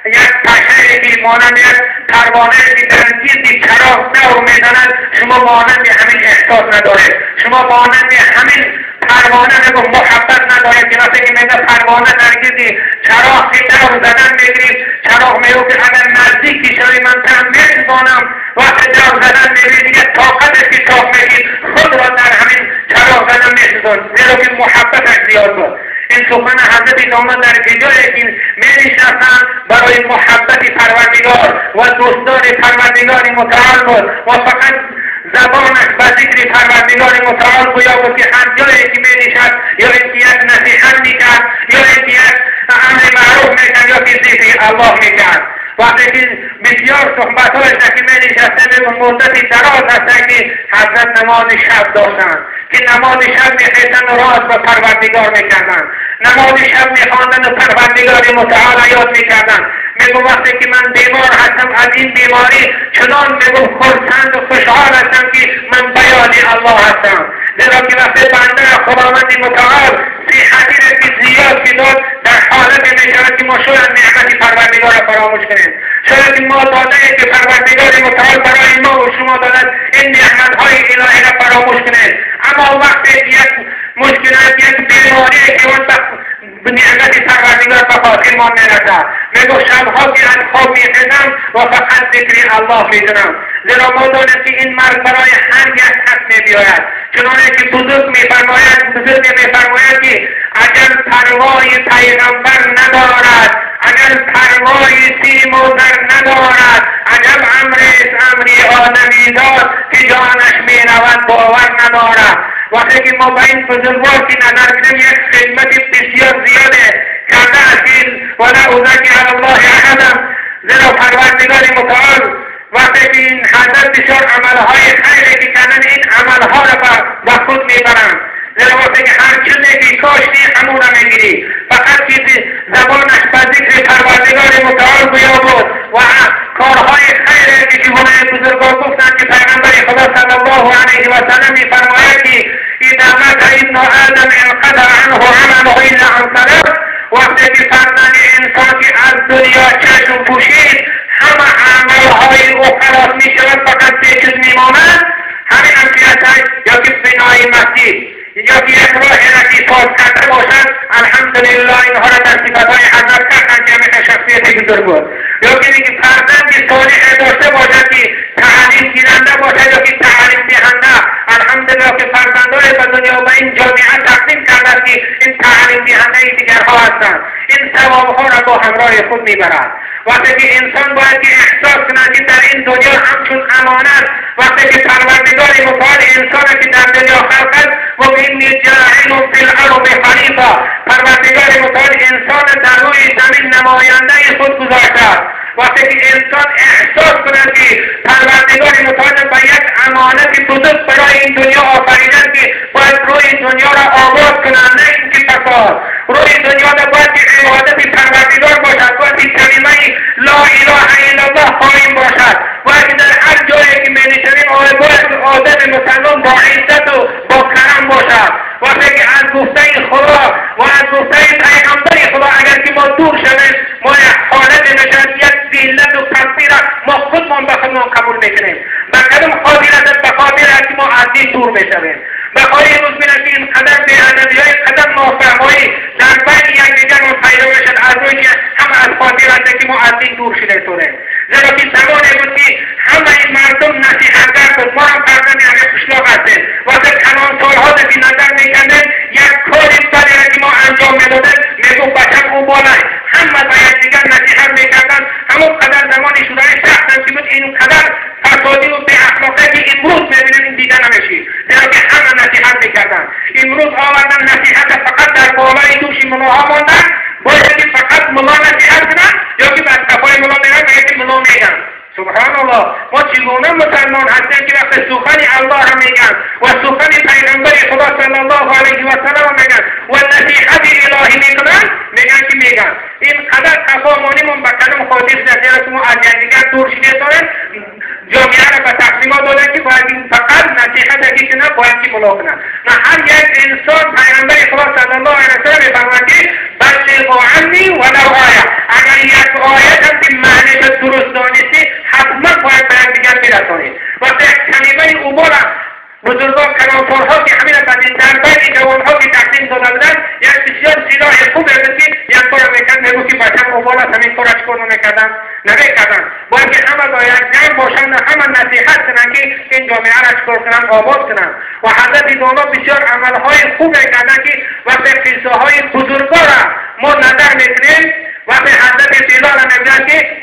یک پشه که مانند یک پروانه که در گرد چراغ دور میزند، شما مانند همین احساس ندارید، شما مانند همین پروانه میگم محبت ندارید که وقتی که میگه پروانه در گرد چراغ که دور زدن میگیریم، چراغ میگه که اگر نزدیکی شوی من تن میتوانم، وقتی دور زدن میگیری دیگه طاقتش که تاق میگیر خود را در همین چراغ زدن میسوزان، زیرا که محبتش زیاد بود. این سخن حضرت داماد در جایی که می‌نشستند برای محبت پروردگار و دوستان پروردگار متعال بود و فقط زبانش به ذکر پروردگار متعال گویا بود که هر جایی که می‌نشست یا اینکه یک نصیحت میکرد یا اینکه یک امر معروف میکرد یا که ذکر الله میکرد. وقتی که بسیار صحبت‌هایش که می‌نشسته مدتی دراز هست که حضرت نماز شب داشتند که نماز شب میخواستند و راز به پروردگار میکردند، نماز شب میخواندند و پروردگار متعال یاد میکردند. میگو وقتی که من بیمار هستم از این بیماری چنان میگو خرسند و خوشحال هستم که من بیان الله هستم، زیرا که وقتی بنده خداوند متعال صحتی را که زیاد که داد در حالت میشود که ما شاید نعمت پروردگار را فراموش کنیم، شاید ما داده که پروردگار متعال برای ما و شما دادد این نعمتهای الهی را فراموش کنیم. اما وقتی یک مشکلات یک بیماری که اون نعمت پروردگار به خاطر ما میرسد، میگو شبها که از خواب میخیزم و فقط ذکر الله میکنم، زیرا ما دانیم که این مرگ برای هر یک کس میبیاید. چنانه که بزرگ میفرماید که اگر پروای پیغمبر ندارد، اگر پروای سیم و زر ندارد، عجب امر است امری آدمی داد که جانش میرود باور ندارد. وقتی که ما به این بزرگوار که نظر کنیم یک خدمت بسیار زیاده کرده است ولا ازکی علی الله احدا، زیرا پروردگار متعال وقتی که این حضرت بسیار عملهای خیری که کردن این عملها را به خود میبرند، زیرا وقتی که هر چیزی که کاشتی همون را میگیری. فقط که زبانش به ذکر پروردگار متعال گویا بود و کارهای خیری که چگونه بزرگان گفتند که پیغمبر خدا صلی الله علیه و سلم میفرماید که اذا مات ابن آدم انقطع عنه عمله الا عن ثلاث، وقتی که فرزند انسان که از دنیا چشم پوشید همه عملهای او خلاص میشود، فقط سه چیز میماند، همین هم که هست یا که بنای مسجد یا که یک راه را که ساز کرده باشد، الحمدلله اینها را در صفتهای حضرت کردند که همیشه شخصیت بزرگ بود، یا که اینکه فرزند صالح داشته باشد که تعلیم گیرنده باشد یا که تعلیم دهنده، الحمدلله که فرزندان به دنیا و این جامعه تقدیم کرده که این تعلیم دهنده دیگرها هستند، این ثوابها را با همراه خود میبرد. وقتی که انسان باید که احساس کند که در این دنیا همچون امانت، وقتی که پروردگار متعال انسان که در دنیا خلق کرد و انی جاعل فی الارض خلیفه، پروردگار متعال انسان در روی زمین نماینده خود گذاشته است. وقتی که انسان احساس کند که پروردگار متعال با یک امانت بزرگ برای این دنیا آفریدن که باید روی دنیا را آباد کنند، نه اینکه فساد. روی دنیا را باید که عبادت پروردگار باشد، باید که کلمه لا اله الا الله قائم باشد، باید در هر جایی که می‌نشینیم باید آدم مسلمان با عزت و با کرم باشد. وقتی که از گفته خدا و از گفته پیغمبر خدا اگر که ما دور شویم، ما یک حالت میشود، یک ذلت و پستی را ما خودمان به خودمان قبول میکنیم. به کدام خاطر است؟ به خاطر است که ما از دین دور میشویم. به خاطر امروز می‌بینیم که اینقدر بی‌ادبی‌های، قدر نافهمایی در بین یکدیگرمان پیدا میشد، از روی که همه از خاطر است که ما از دین دور شده تونیم. زیرا که زمانی بود که همه این مردم نصیحتگر بود، ما هم فرزند همه قشلاق هستیم. وقتی کلان سالها که نظر میکردیم یک کاری بدی را که ما انجام میدادیم میگفت بچم او بالای، همه به یکدیگر نصیحت میکردن. همون قدر زمان شورای سخت که بود اینقدر فسادی و بی اخلاقی که امروز میبینیم این دیده نمیشی، زیرا که همه نصیحت میکردن. امروز آوردن نصیحت فقط در بالای دوش ملاها ماندن، باید که فقط ملا نصیحت کنن یا که از قفای ملا میرن یا که ملا میگن. سبحان الله، ما چگونه مسلمان هستیم که وقتی سخن الله را میگن و سخن پیغمبر خدا صلی الله علیه و سلم میگن و نصیحت الهی میکنن، میگن که میگن این قدر قفا مانیمون به کدام خاطر زیرا که ما از یکدیگر دور شده داریم. جامعه را به تقسیمات دادن که باید این فقط نصیحت که نه باید که ملا کنن. نه، هر یک انسان پیغمبر خدا صلی الله علیه و سلم میفرماید که بلغوا عنی ولو آیه، اگر یک آیه هم که معنیش درست دانستی حتما باید به یکدیگر برسانید. وقتی یک کلمه اوبا را بزرگان کلانتارها که همین در بین جوانها که تقسیم داده بودن یک بسیار سلاح خوب بود که یک کار میکرد میگفت که بچم اوبال است، همین کار چکار نمیکردن نمیکردن. باید که همه با یک جمع باشند و همه نصیحت کنند که این جامعه را چکار کنند، آباد کنند. و حضرت دانا بسیار عملهای خوب کردن که وقتی قصه های بزرگا را ما نظر میکنیم، وقتی حضرت بلال میگن که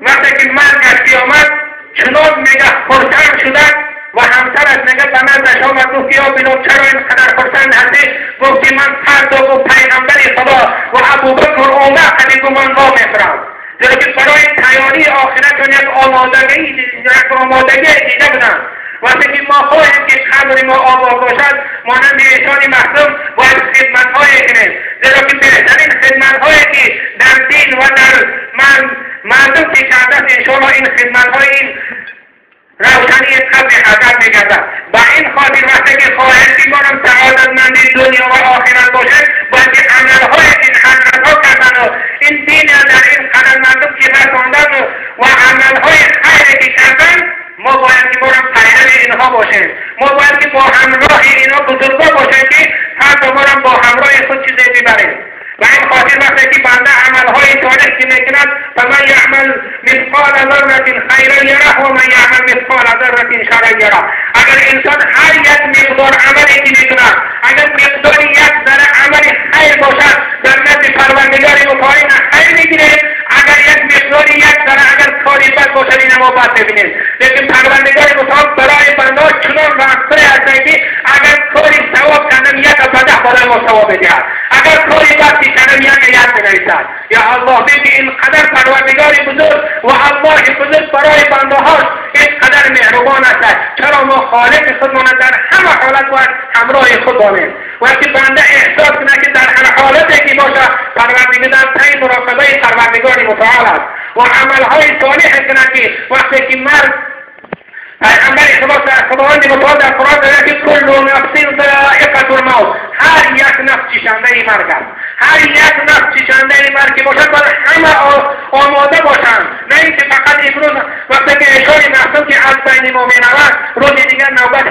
وقتی که مرگ آمد چنان میگه خرسند شدن و همسرش میگه به نزدش آمد گفت یا بلال چرا اینقدر خرسند هستی؟ گفت که من فردا گفت پیغمبر خدا و ابوبکر عمر قدیم من وا میخورم، زیرا که برای تیاری آخرتشون یک آمادگی دیده بودند. وقتی که ما خواهیم که قبر ما آباد باشد مانند ایشان مخدوم باید خدمتهایی کنیم، زیرا که بهترین خدمتهایی که در دین و در مردم که کرده است انشاءالله این خدمتهای این روشنی قبر حضرت میگردد. با این خاطر وقتی که خواهیم که ما هم سعادتمند دنیا و آخرت باشد باید که عملهای این حضرتها کردن و این دین در این قدر مردم که رساندن و عملهای خیری که کردن، ما باید که ما هم پیرو اینها باشیم. ما باید که با همراه اینها بزرگا باشیم که فردا ما هم با همراه خود چیزی ببریم. و این خاطر وقتی که بنده عملهای صالح که میکند فمن یعمل مثقال ذره خیرا یره و من یعمل مثقال ذره شرا یره. اگر انسان هر یک مقدار عملی که میکند، اگر مقدار یک ذره عمل خیر باشد در نزد پروردگار متعال خیر میگیره، اگر یک مقدار یک ذره اگر کاری بد باشد این ما بد میبینیم. لیکن پروردگار متعال برای بنده چنان رفتاری هستند که اگر کاری ثواب کردن یک به ده برای ما ثواب بدهد، اگر کاری بد کردن یک یک بنویسد. یا الله بگی اینقدر پروردگار بزرگ و الله بزرگ برای بنده هاش اینقدر مهربان است، چرا ما خالق خودمان در همه حالت باید همراه خود بانیم. وقتی بنده احساس کنه که در هر حالتی که باشه پروردگار در پی مراقبه پروردگار متعال است و عملهای صالح کنه که وقتی که مرد پیغمبر خداوند متعال در قرآن داره که کل نفس ذائقة الموت، هر یک نفس چشنده مرگ است. هر یک نفس چشنده مرگ باشد باید همه آماده باشند، نه اینکه فقط امروز وقتی که اشاره مخصوص که از بین ما میرود روز دیگر نوبت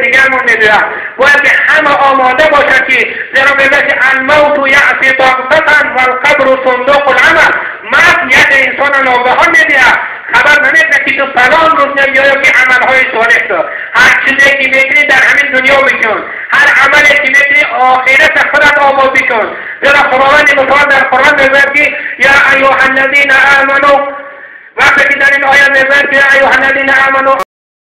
دیگر ما میبیند. باید که همه آماده باشند که زیرا میگوید که الموت یأتی بغتة والقبر صندوق العمل. مرگ یک انسان ناگهان میبیند، خبر نمیده که تو فلان روز نمیایی که عملهای صالح تو. هر چیزی که میکنی در همین دنیا بکن، هر عملی که میکنی آخرت خودت آباد بکن. زیرا خداوند متعال در قرآن میگوید که یا ایها الذین آمنوا، وقتی که در این آیه میگوید که یا ایها الذین آمنوا